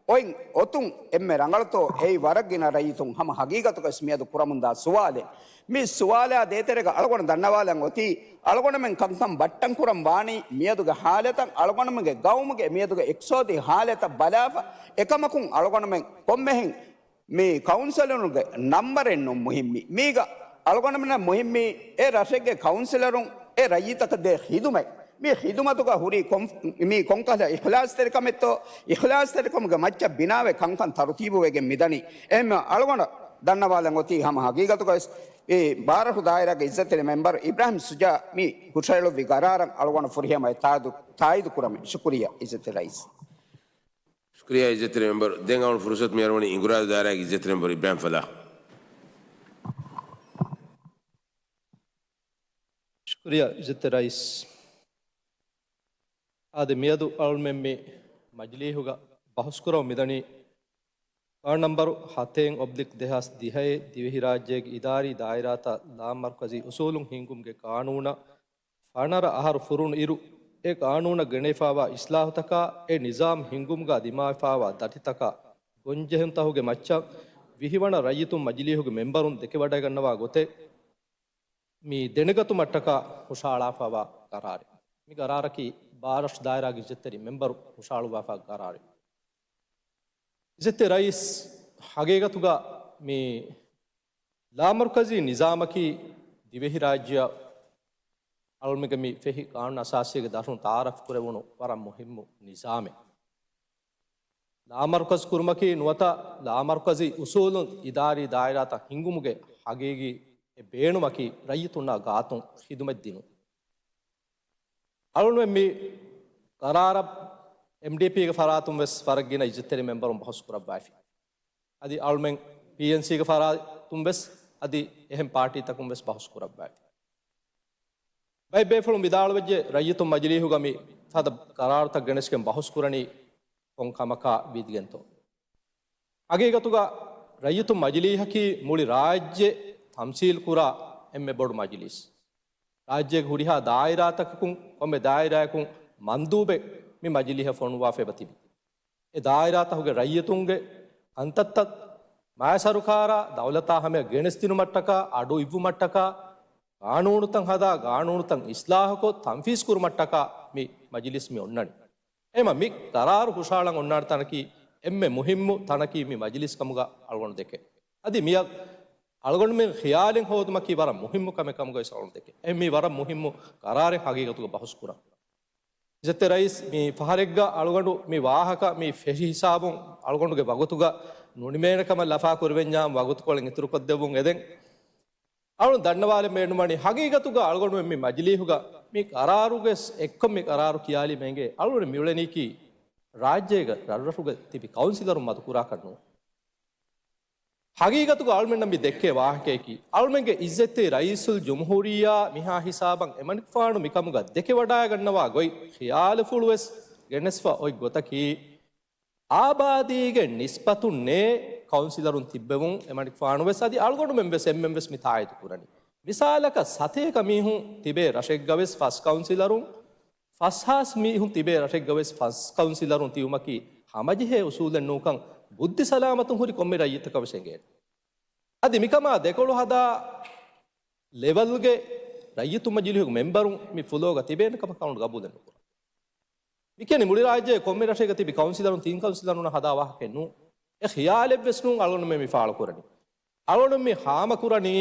އޮތް އޮތުން އެންމެ ރަނގަޅުތޯ އެއީ ވަރަށް ގިނަ ރައްޔިތުން ހަމަ ހަގީގަތުގަސް މިއަދު ކުރަމުންދާ ސުވާލެއް. މި ސުވާލާ ދޭތެރޭގަ އަޅުގަނޑު ދަންނަވާލަން އޮތީ، އަޅުގަނޑުމެން ކަންކަން ބައްޓަން ކުރަން ވާނީ މިއަދުގެ ހާލަތަށް، އަޅުގަނޑުމެންގެ ގައުމުގެ މިއަދުގެ އިޤްތިޞާދީ ހާލަތަށް ބަލާފަ، އެކަމަކުން އަޅުގަނޑުމެން ކޮންމެހެން މި ކައުންސިލަރުންގެ ނަންބަރެއް ނޫން މުހިއްމީ. މީގަ އަޅުގަނޑުމެންނަށް މުހިއްމީ އެ ރަށެއްގެ ކައުންސިލަރުން އެ ރައްޔިތަކަށް ދޭ ޚިދުމަތް. މި ޚިދުމަތުގަ ހުރީ ކޮން-، މީ ކޮންކަހަލަ އިޚްލާޞްތެރިކަމެއްތޯ؟ އިޚްލާޞްތެރިކަމުގެ މައްޗަށް ބިނާވެ ކަންކަން ތަރުތީބުވެގެން މިދަނީ. އެހެންމަ އަޅުގަނޑަށް ދަންނަވާލަން އޮތީ ހަމަ ހަގީގަތުގަވެސް އެ ބާރަށު ދާއިރާގެ އިއްޒަތްތެރި މެމްބަރު އިބްރާހިމް ޝުޖާ މި ހުށައެޅުއްވި ގަރާރަށް އަޅުގަނޑު ފުރިހަމަ އެ ތާއީދު، ތާއީދު ކުރަމެ. ޝުކުރިއްޔާ އިއްޒަތްތެރި ރައީސް. ޝުކުރިއްޔާ އިއްޒަތްތެރި މެމްބަރު. ދެން އަޅުގަނޑު ފުރުސަތު މިއަރުވަނީ އިނގުރާލު ދާއިރާގެ އިއްޒަތްތެރި މެމްބަރު އިބްރާހިމް ފަލާހް. ޝުކުރިއްޔާ އިއްޒަތްތެރި ރައީސް. އާދެ، މިއަދު އަޅުމެން މި މަޖިލީހުގަ ބަހުސްކުރަމުން މިދަނީ ކާން ނަންބަރު ހަތޭން އޮބްލިކް ދެހާސް ދިހައެއް ދިވެހިރާއްޖޭގެ އިދާރީ ދާއިރާތައް ލާމަރުކަޒީ އުސޫލުން ހިންގުމުގެ ޤާނޫނަށް ފަނަރަ އަހަރު ފުރުނު އިރު، އެ ޤާނޫނަށް ގެނެވިފައިވާ އިޞްލާޙުތަކާ، އެ ނިޒާމް ހިންގުމުގަ ދިމާވެފައިވާ ދަތިތަކާ، ގޮންޖެހުންތަކުގެ މައްޗަށް ވިހިވަނަ ރައްޔިތުން މަޖިލީހުގެ މެމްބަރުން ދެކެވަޑައިގަންނަވާ ގޮތެއް މި ދެނެގަތުމަށްޓަކާ ހުށަހަޅާފައިވާ ގަރާރެއް. މި ގަރާރަކީ ބާރަށު ދާއިރާގެ އިއްޒަތްތެރި މެމްބަރު ހުށަހަޅުއްވާފައި ގަރާރެއް. އިއްޒަތްތެރި ރައީސް، ހަގީގަތުގަ މި ލާމަރުކަޒީ ނިޒާމަކީ ދިވެހިރާއްޖެއަށް އަޅުމެންގެ މި ފެހި ޤާނޫނު އަސާސީގެ ދަށުން ތަޢާރަފް ކުރެވުނު ވަރަށް މުހިއްމު ނިޒާމެއް. ލާމަރުކަޒު ކުރުމަކީ ނުވަތަ ލާމަރުކަޒީ އުސޫލުން އިދާރީ ދާއިރާތައް ހިންގުމުގެ ހަގީގީ އެއް ބޭނުމަކީ ރައްޔިތުންނާ ގާތުން ޚިދުމަތް ދިނުން. އަޅުގަނޑުމެން މި ގަރާރަށް އެމްޑީޕީގެ ފަރާތުން ވެސް ވަރަށް ގިނަ އިއްޒަތްތެރި މެމްބަރުން ބަހުސް ކުރައްވައިފި. އަދި އަޅުމެން ޕީއެންސީގެ ފަރާތުން ވެސް އަދި އެހެން ޕާޓީތަކުން ވެސް ބަހުސް ކުރައްވައިފި. ބައެއް ބޭފުޅުން ވިދާޅުވެއްޖެ، ރައްޔިތުން މަޖިލީހުގަ މި ފަދަ ގަރާރުތައް ގެނެސްގެން ބަހުސް ކުރަނީ ކޮން ކަމަކާ ވިދިގެންތޯ؟ ހަގީގަތުގަ ރައްޔިތުން މަޖިލީހަކީ މުޅި ރާއްޖެ ތަމްސީލް ކުރާ އެންމެ ބޮޑު މަޖިލީސް. ރާއްޖޭގެ ހުރިހާ ދާއިރާތަކަކުން ކޮންމެ ދާއިރާއަކުން މަންދޫބެއް މި މަޖިލީހަށް ފޮނުވާފަ އެބަތިބި. އެ ދާއިރާތަކުގެ ރައްޔިތުންގެ ކަންތައްތައް މާތް ސަރުކާރާ ދައުލަތާ ހަމަޔަށް ގެނެސްދިނުމަށްޓަކާ، އަޑު އިއްވުމަށްޓަކާ، ގާނޫނުތައް ހަދާ، ގާނޫނުތައް އިސްލާހުކޮށް، ތަންފީޒް ކުރުމަށްޓަކާ މި މަޖިލިސް މި އޮންނަނީ. އެމަ މި ގަރާރު ހުށަހަޅަން އޮންނާނެ ތަނަކީ، އެންމެ މުހިއްމު ތަނަކީ މި މަޖިލިސް ކަމުގަ އަޅުގަނޑު ދެކެ. އަދި މިއަށް އަޅުގަނޑުމެން ޚިޔާލެއް ހޯދުމަކީ ވަރަށް މުހިއްމު ކަމެއް ކަމުގައި އަޅުގަނޑު ދެކެ. އެ މި ވަރަށް މުހިއްމު ގަރާރެއް ހަގީގަތުގަ ބަހުސް ކުރަން. އިއްޒަތްތެރި ރައީސް، މި ފަހަރެއްގަ އަޅުގަނޑު މި ވާހަކަ މި ފެށި ހިސާބުން އަޅުގަނޑުގެ ވަގުތުގަ ނުނިމޭނެ ކަމަށް ލަފާ ކުރެވެންޏާ ވަގުތުކޮޅެއް އިތުރުކޮށްދެއްވުން އެދެން. އަޅުން ދަންނަވާލެ މޭނުމަނީ ހަގީގަތުގަ އަޅުގަނޑުމެން މި މަޖިލީހުގަ މި ގަރާރުގެ އެއްކޮށް މި ގަރާރު ކިޔާލީމެންގެ އަޅުގަނޑު މިއުޅެނީކީ ރާއްޖޭގަ ރަށްރަށުގަ ތިބި ކައުންސިލަރުން މަދުކުރާކަށް ނޫން. ހަގީގަތުގަ އަޅުމެންނަށް މި ދެއްކޭ ވާހަކަޔަކީ، އަޅުމެންގެ އިއްޒަތްތެރި ރައީސުލް ޖުމްހޫރިއްޔާ މިހާ ހިސާބަށް އެމަނިކުފާނު މިކަމުގަ ދެކެވަޑައިގަންނަވާ ގޮތް ޚިޔާލުފުޅުވެސް ގެނެސްފަ އޮތް ގޮތަކީ، އާބާދީގެ ނިސްބަތުން ނޭ ކައުންސިލަރުން ތިއްބެވުން އެމަނިކުފާނުވެސް އަދި އަޅުގަނޑުމެންވެސް އެންމެންވެސް މި ތާއީދު ކުރަނީ. މިސާލަކަށް ސަތޭކަ މީހުން ތިބޭ ރަށެއްގަވެސް ފަސް ކައުންސިލަރުން، ފަސްހާސް މީހުން ތިބޭ ރަށެއްގަވެސް ފަސް ކައުންސިލަރުން ތިއުމަކީ ހަމަޖެހޭ އުސޫލެއް ނޫންކަން ބުއްދި ސަލާމަތުން ހުރި ކޮންމެ ރައްޔިތަކަށްވެސް އެނގޭނެ. އަދި މިކަމާ ދެކޮޅު ހަދާ ލެވަލްގެ ރައްޔިތު މަޖިލީހުގެ މެމްބަރުން މި ފުލޯގަ ތިބޭނެ ކަމަކަށް ގަބޫލެއް ނުކުރަން. މިކިޔަނީ މުޅި ރާއްޖޭ ކޮންމެ ރަށެއްގަ ތިބި ކައުންސިލަރުން ތިން ކައުންސިލަރުންނަށް ހަދާ ވާހަކައެއް ނޫން. އެ ޚިޔާލެއްވެސް ނޫން އަޅުގަނޑުމެން މި ފާޅުކުރަނީ. އަޅުގަނޑު މި ހާމަކުރަނީ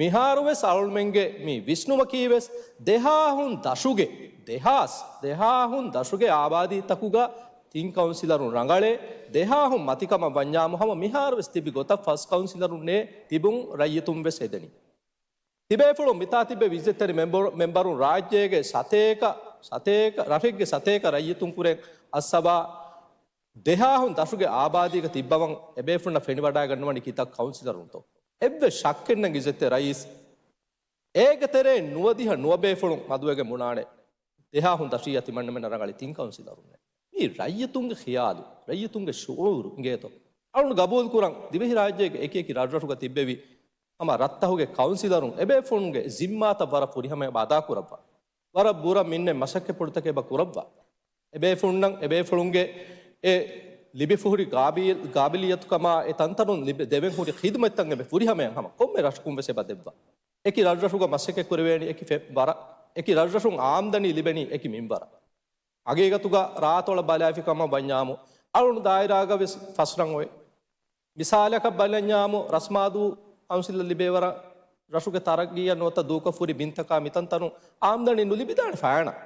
މިހާރުވެސް އަޅުގަނޑުމެންގެ މި ވިސްނުމަކީވެސް ދެހާހުން ދަށުގެ، ދެހާސް، ދެހާހުން ދަށުގެ އާބާދީތަކުގަ ތިން ކައުންސިލަރުން ރަނގަޅޭ، ދެހާހުން މަތިކަމަށް ވަންޏާމު ހަމަ މިހާރުވެސް ތިބި ގޮތަށް ފަސް ކައުންސިލަރުންނޭ ތިބުން ރައްޔިތުންވެސް ހެދެނީ. ތިބޭފުޅުން މިތާ ތިބެ އިއްޒަތްތެރި މެމްބަރު، މެމްބަރުން ރާއްޖޭގެ ސަތޭކަ ސަތޭކަ، ރަށެއްގެ ސަތޭކަ ރައްޔިތުން ކުރެން އައްސަވާ ދެހާހުން ދަށުގެ އާބާދީގަ ތިއްބަވަން އެބޭފުންނަށް ފެނިވަޑައިގަންނަވަނީ ކިތައް ކައުންސިލަރުންތޯ؟ އެއްވެސް ޝައްކެއް ނެތް އިއްޒަތްތެރި ރައީސް. އޭގެ ތެރެއިން ނުވަދިހަ ނުވަބޭފުޅުން މަދުވެގެން ބުނާނެ ދެހާހުން ދަށީ ތިމަންނަމެންނަށް ރަނގަޅީ ތިން ކައުންސިލަރުންނޭ. މީ ރައްޔިތުންގެ ޚިޔާލު، ރައްޔިތުންގެ ޝުޢޫރު އިނގޭތޯ؟ އަޅުން ގަބޫލުކުރަން ދިވެހިރާއްޖޭގެ އެކިއެކި ރަށްރަށުގަ ތިއްބެވި ހަމަ ރަށްތަހުގެ ކައުންސިލަރުން އެބޭފުޅުންގެ ޒިންމާތައް ވަރަށް ފުރިހަމަޔަށް އަދާކުރައްވާ. ވަރަށް ބުރަ މިންނެ މަސައްކަތްޕުޅުތަކެއް އެބަ ކުރައްވާ. އެބޭފުޅުންނަށް އެބޭފުޅުންގެ އެ ލިބިފުހުރި ގާބިލް-، ގާބިލިއްޔަތުކަމާ އެ ތަންތަނުން ލިބެ-، ދެވެން ހުރި ޚިދުމަތްތައް އެބަ ފުރިހަމަޔަށް ހަމަ ކޮންމެ ރަށަކުން ވެސް އެބަ ދެއްވާ. އެކި ރަށްރަށުގަ މަސައްކަތް ކުރެވޭނީ އެކި ފެ-، ވަރަށް. އެކި ރަށްރަށުން އާމްދަނީ ލިބެނީ އެކި މިންވަރަށް. ހަގީގަތުގަ ރާއަތޮޅަށް ބަލާފި ކަމަށް ވަންޏާމު، އަޅުން ދާއިރާގަ ވެސް ފަސް ރަށް އޮތް. މިސާލަކަށް ބަލަންޏާމު، ރަސްމާދޫ ކައުންސިލަށް ލިބޭވަރަށް ރަށުގެ ތަރައްގީއަށް ނުވަތަ ދޫކޮށްފުރި ބިންތަކާ މިތަންތަނުން އާމްދަނީ ނުލިބިދާނެ ފައިނަށް.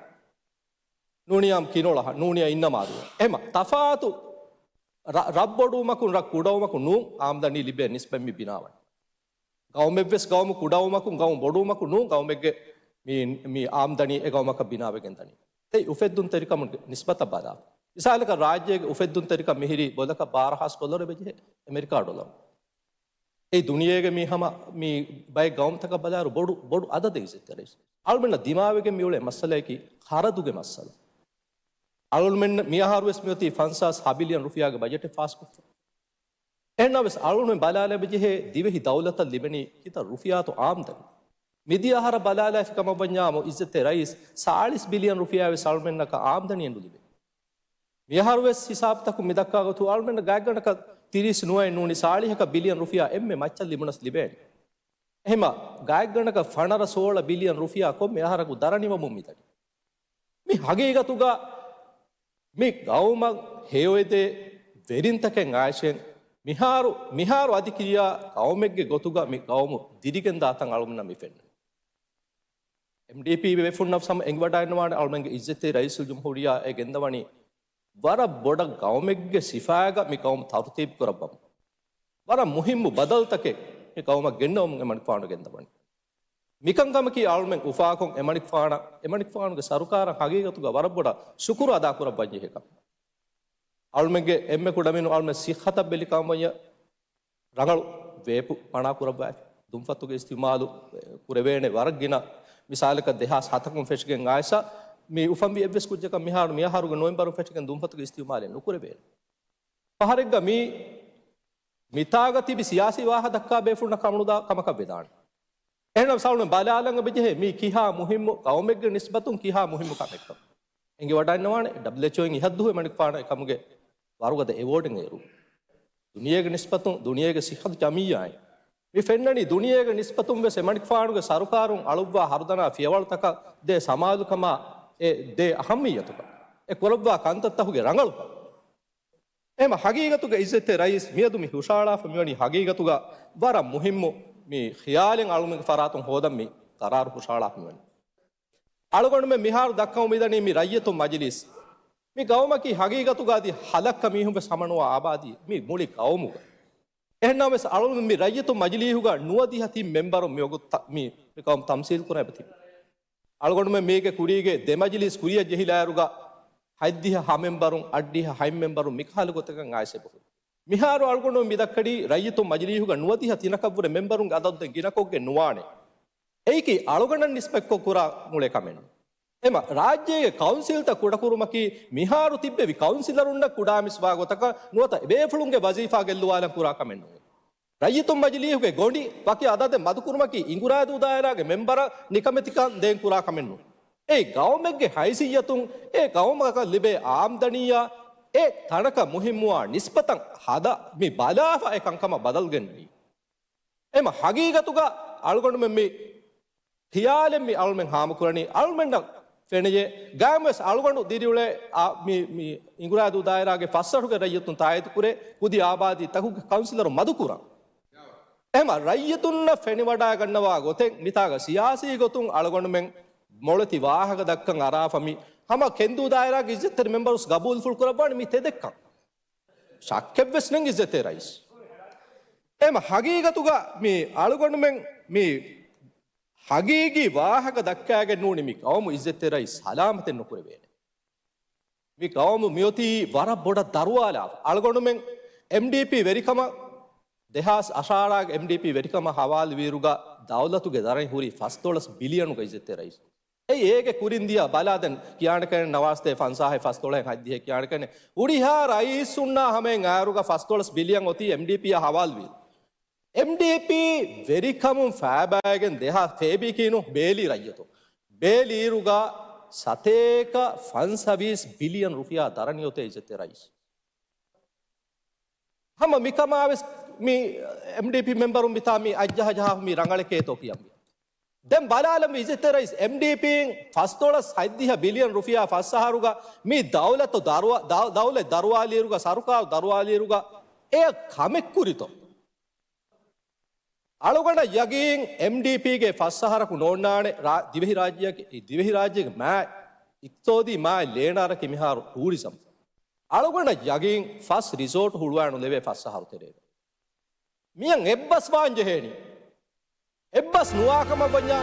ނޫނިޔާ ކިނޮޅަހަ، ނޫނިޔާ އިންނަމާދު. އެހެމަ ތަފާތު ރަ-، ރަށް ބޮޑުވުމަކުން ރަށް ކުޑަވުމަކުން ނޫން އާމްދަނީ ލިބޭ ނިސްބަތް މި ބިނާވަނީ. ގައުމެއްވެސް ގައުމު ކުޑަވުމަކުން، ގައުމު ބޮޑުވުމަކުން ނޫން ގައުމެއްގެ މި، މި އާމްދަނީ އެ ގައުމަކަށް ބިނާވެގެން ދަނީ. އެއީ އުފެއްދުންތެރިކަމުގެ ނިސްބަތަށް ބަލާ. މިސާލަކަށް ރާއްޖޭގެ އުފެއްދުންތެރިކަން މިހިރީ ބޮލަކަށް ބާރަ ހާސް ޑޮލަރު އެބަޖެހޭ އެމެރިކާ ޑޮލަރު. އެ ދުނިޔޭގެ މި ހަމަ މި ބައެއް ގައުމުތަކަށް ބަލާއިރު ބޮޑު، ބޮޑު އަދަދެއް އިއްޒަތްތެރި ރައީސް. އަޅުމެންނަށް ދިމާވެގެން މިއުޅޭ މައްސަލަޔަކީ ޚަރަދުގެ މައްސަލަ. އަޅުމެން މިއަހަރުވެސް މިއޮތީ ފަންސާސް ހަ ބިލިއަން ރުފިޔާގެ ބަޖެޓެއް ފާސްކޮށްފަ. އެހެންނަމަވެސް އަޅުމެން ބަލާލަބަޖެހޭ ދިވެހި ދައުލަތަށް ލިބެނީ ކިތައް ރުފިޔާތޯ އާމްދަނީ. މިދިޔަ އަހަރަށް ބަލާލާފި ކަމަށް ވަންޏާމު އިއްޒަތްތެރި ރައީސް ސާޅީސް ބިލިއަން ރުފިޔާވެސް އަޅުމެންނަކަށް އާމްދަނީއެއް ނުލިބޭ. މިއަހަރުވެސް ހިސާބުތަކުން މިދައްކާ ގޮތުން އަޅުމެންނަށް ގާތްގަނޑަކަށް ތިރީސް ނުވައެއް ނޫނީ ސާޅީހަކަށް ބިލިއަން ރުފިޔާ އެންމެ މައްޗަށް ލިބުނަސް ލިބޭނެ. އެހެމަ ގާތްގަނޑަކަށް ފަނަރަ ސޯޅަ ބިލިއަން ރުފިޔާ ކޮންމެ އަހަރަކު ދަރަނިވަމުން މިދަނީ. މި ހަގީގަތުގަ މި ގައުމަށް ހެޔޮއެދޭ ވެރިންތަކެއް އައިސް މިހާރު، މިހާރު އަދި ކިރިޔާ ގައުމެއްގެ ގޮތުގަ މި ގައުމު ދިރިގެން ދާތަން އަޅުމެންނަށް މި ފެންނަނީ. އެމްޑީޕީ ބޭފުންނަށް ހަމަ އެނގިވަޑައިގަންނަވާނެ އަޅުމެންގެ އިއްޒަތްތެރި ރައީސުލްޖުމްހޫރިއްޔާ އެ ގެންދަވަނީ ވަރަށް ބޮޑަށް ގައުމެއްގެ ސިފައިގަ މި ގައުމު ތަރުތީބު ކުރައްވަމުން. ވަރަށް މުހިއްމު ބަދަލުތަކެއް މި ގައުމަށް ގެންނަވަމުން އެމަނިކުފާނު ގެންދަވަނީ. މިކަންކަމަކީ އަޅުމެން އުފާކޮށް އެމަނިކުފާނަށް، އެމަނިކުފާނުގެ ސަރުކާރަށް ހަގީގަތުގަ ވަރަށް ބޮޑަށް ޝުކުރު އަދާކުރައްވަންޖެހޭ ކަމަށް. އަޅުމެންގެ އެންމެ ކުޑަމިނު އަޅުމެން ސިއްހަތަށް ބެލި ކަމަށް ވަންޏާ ރަނގަޅު ވޭޕު މަނާ ކުރައްވާފި. ދުންފަތުގެ އިސްތިއުމާލު ކުރެވޭނެ ވަރަށް ގިނަ. މިސާލަކަށް ދެހާސް ހަތަކުން ފެށިގެން އައިސް މި އުފަންވި އެއްވެސް ކުއްޖަކަށް މިހާރު، މިއަހަރުގެ ނޮވެމްބަރުން ފެށިގެން ދުންފަތުގެ އިސްތިއުމާލެއް ނުކުރެވޭނެ. ފަހަރެއްގަ މީ މިތާގަ ތިބި ސިޔާސީ ވާހަކަ ދައްކާ ބޭފުޅުންނަށް ކަމަނުދާ ކަމަކަށް ވެދާނެ. އެހެންނަމަ ސަޅުން ބަލާލަން އެބަޖެހޭ މީ ކިހާ މުހިއްމު ގައުމެއްގެ ނިސްބަތުން ކިހާ މުހިއްމު ކަމެއްކަން. އެނގިވަޑައިންނަވާނެ ޑަބްލިއުއެޗްއޯއިން އިހަށްދުހު އެމަނިކުފާނަށް އެކަމުގެ ވަރުގަދަ އެވޯޑެއް އޭރު. ދުނިޔޭގެ ނިސްބަތުން، ދުނިޔޭގެ ސިއްހަތު ޖަމިއްޔާއިން މި ފެންނަނީ ދުނިޔޭގެ ނިސްބަތުން ވެސް އެމަނިކުފާނުގެ ސަރުކާރުން އަޅުއްވާ ހަރުދަނާ ފިޔަވަޅުތަކަށް ދޭ ސަމާލުކަމާ އެ ދޭ އަހައްމިއްޔަތުކަން، އެ ކުރައްވާ ކަންތައްތަކުގެ ރަނގަޅުކަން. އެހެމަ ހަގީގަތުގަ އިއްޒަތްތެރި ރައީސް މިއަދު މި ހުށައަޅާފަ މިވަނީ ހަގީގަތުގަ ވަރަށް މުހިއްމު މި ޚިޔާލެއް އަޅުގަނޑުގެ ފަރާތުން ހޯދަން މި ޤަރާރު ހުށައަޅާފަ މިވަނީ. އަޅުގަނޑުމެން މިހާރު ދައްކަމުން މިދަނީ މި ރައްޔިތުން މަޖިލީސް. މި ގައުމަކީ ހަގީގަތުގަ އަދި ހަލައްކަ މީހުން ވެސް ހަމަނުވާ އާބާދީ މި މުޅި ގައުމުގަ. އެހެންނަމަވެސް އަޅުގަނޑު މި ރައްޔިތުން މަޖިލީހުގަ ނުވަދިހަ ތިން މެމްބަރުން މިވަގުތު ތަ-، މި، މި ގައުމު ތަމްސީލް ކުރަން އެބަ ތިބި. އަޅުގަނޑުމެން މީގެ ކުރީގެ ދެ މަޖިލީސް ކުރިއަށް ޖެހިލާއިރުގަ ހަތްދިހަ ހަ މެމްބަރުން، އަށްޑިހަ ހަތް މެމްބަރުން މިކަހަލަ ގޮތަކަށް އައިސް އެބަހުރި. މިހާރު އަޅުގަނޑު މި ދައްކަނީ ރައްޔިތުން މަޖިލީހުގަ ނުވަދިހަ ތިނަކަށްވުރެ މެމްބަރުންގެ އަދަދު ދެން ގިނަކޮށްގެން ނުވާނެ. އެއީކީ އަޅުގަނޑަށް ނިސްބަތްކޮށް ކުރާ މުޅޭ ކަމެއް ނޫން. އެމަ ރާއްޖޭގެ ކައުންސިލްތައް ކުޑަކުރުމަކީ މިހާރު ތިއްބެވި ކައުންސިލަރުންނަށް ކުޑައިމީސްވާ ގޮތަކަށް ނުވަތަ އެބޭފުޅުންގެ ވަޒީފާ ގެއްލުވާލަން ކުރާ ކަމެއް ނޫން. ރައްޔިތުން މަޖިލީހުގެ ގޮނޑި ވަކި އަދަދެއް މަދުކުރުމަކީ އިނގުރާދޫ ދާއިރާގެ މެމްބަރަށް ނިކަމެތިކަން ދޭން ކުރާ ކަމެއް ނޫން. އެ ގައުމެއްގެ ހައިސިއްޔަތުން އެ ގައުމަކަށް ލިބޭ އާމްދަނީއާ އެ ތަނަކަށް މުހިއްމުވާ ނިސްބަތަށް ހަދާ މި ބަލާފަ އެ ކަންކަމަށް ބަދަލު ގެންނަނީ. އެމަ ހަގީގަތުގަ އަޅުގަނޑުމެން މި ޚިޔާލެއް މި އަޅުމެން ހާމަކުރަނީ، އަޅުމެންނަށް ފެނެޔޭ ގާތްވެސް އަޅުގަނޑު ދިރިއުޅޭ އާ، މި، މި އިނގުރާދޫ ދާއިރާގެ ފަސްއަޑުގެ ރައްޔިތުން ތާއީދުކުރޭ ކުދި އާބާދީ ތަކުގެ ކައުންސިލަރު މަދުކުރަން. އެހެމަ ރައްޔިތުންނަށް ފެނިވަޑައިގަންނަވާ ގޮތެއް މިތާގަ ސިޔާސީ ގޮތުން އަޅުގަނޑުމެން މޮޅެތި ވާހަކަ ދައްކަން އަރާފަ މި ހަމަ ކެންދޫ ދާއިރާގެ އިއްޒަތްތެރި މެމްބަރުސް ގަބޫލުފުޅު ކުރައްވާނެ މި ތެދެއްކަން. ޝައްކެއްވެސް ނެތް އިއްޒަތްތެރި ރައީސް. އެހެމަ ހަގީގަތުގަ މި އަޅުގަނޑުމެން މި ހަގީގީ ވާހަކަ ދައްކާގެން ނޫނީ މި ގައުމު އިއްޒަތްތެރި ރައީސް ސަލާމަތެއް ނުކުރެވޭނެ. މި ގައުމު މިއޮތީ ވަރަށް ބޮޑަށް ދަރުވާލާފަ. އަޅުގަނޑުމެން އެމްޑީޕީ ވެރިކަމަށް ދެހާސް އަށާރައިގެ އެމްޑީޕީ ވެރިކަމަށް ހަވާލުވިއިރުގަ ދައުލަތުގެ ދަރަނި ހުރީ ފަސްދޮޅަސް ބިލިއަނުގަ އިއްޒަތްތެރި ރައީސް. އެއީ އޭގެ ކުރިން ދިޔަ ބަލާ ދެން ކިޔާނެ ކަނެ ނަވާސްތޭ ފަންސާހެއް ފަސްދޮޅަހެއް ހަތްދިހަ ކިޔާނެ ކަނެ. ހުރިހާ ރައީސުންނާ ހަމައިން އާރުގަ ފަސްދޮޅަސް ބިލިއަން އޮތީ އެމްޑީޕީއާ ހަވާލުވީ. އެމްޑީޕީ ވެރިކަމުން ފައިބާގެން ދެހާ ފޭބީކީނު ބޭލީ ރައްޔަތު. ބޭލީރުގަ ސަތޭކަ ފަންސަވީސް ބިލިއަން ރުފިޔާ ދަރަނި އޮތޭ އިއްޒަތްތެރި ރައީސް. ހަމަ މިކަމާވެސް މި އެމްޑީޕީ މެމްބަރުން މިތާ މި އައްޖަހަޖަހާ މި ރަނގަޅެކޭތޯ ކިޔަންވީ. ދެން ބަލާލަން އިއްޒަތްތެރި ރައީސް އެމްޑީޕީން ފަސްދޮޅަސް ހަތްދިހަ ބިލިއަން ރުފިޔާ ފަސްއަހަރުގަ މި ދައުލަތު ދަރުވާ-، ދައު-، ދައުލަތް ދަރުވާލިއިރުގަ ސަރުކާރު ދަރުވާލިއިރުގަ އެ ކަމެއް ކުރިތޯ؟ އަޅުގަނޑަށް ޔަގީން އެމްޑީޕީގެ ފަސްއަހަރަކު ނޯންނާނެ ރާ-، ދިވެހިރާއްޖެއަކީ، ދިވެހިރާއްޖޭގެ މާތް އިޤްތިޞާދީ މާތް ލޭނާރަކީ މިހާރު ޓޫރިޒަމް. އަޅުގަނޑަށް ޔަގީން ފަސް ރިސޯޓު ހުޅުވާނުލެވޭ ފަސްއަހަރު ތެރޭގަ. މިއަން އެއްބަސް ވާން ޖެހޭނީ. އެއްބަސް ނުވާކަމަށް ވަންޏާ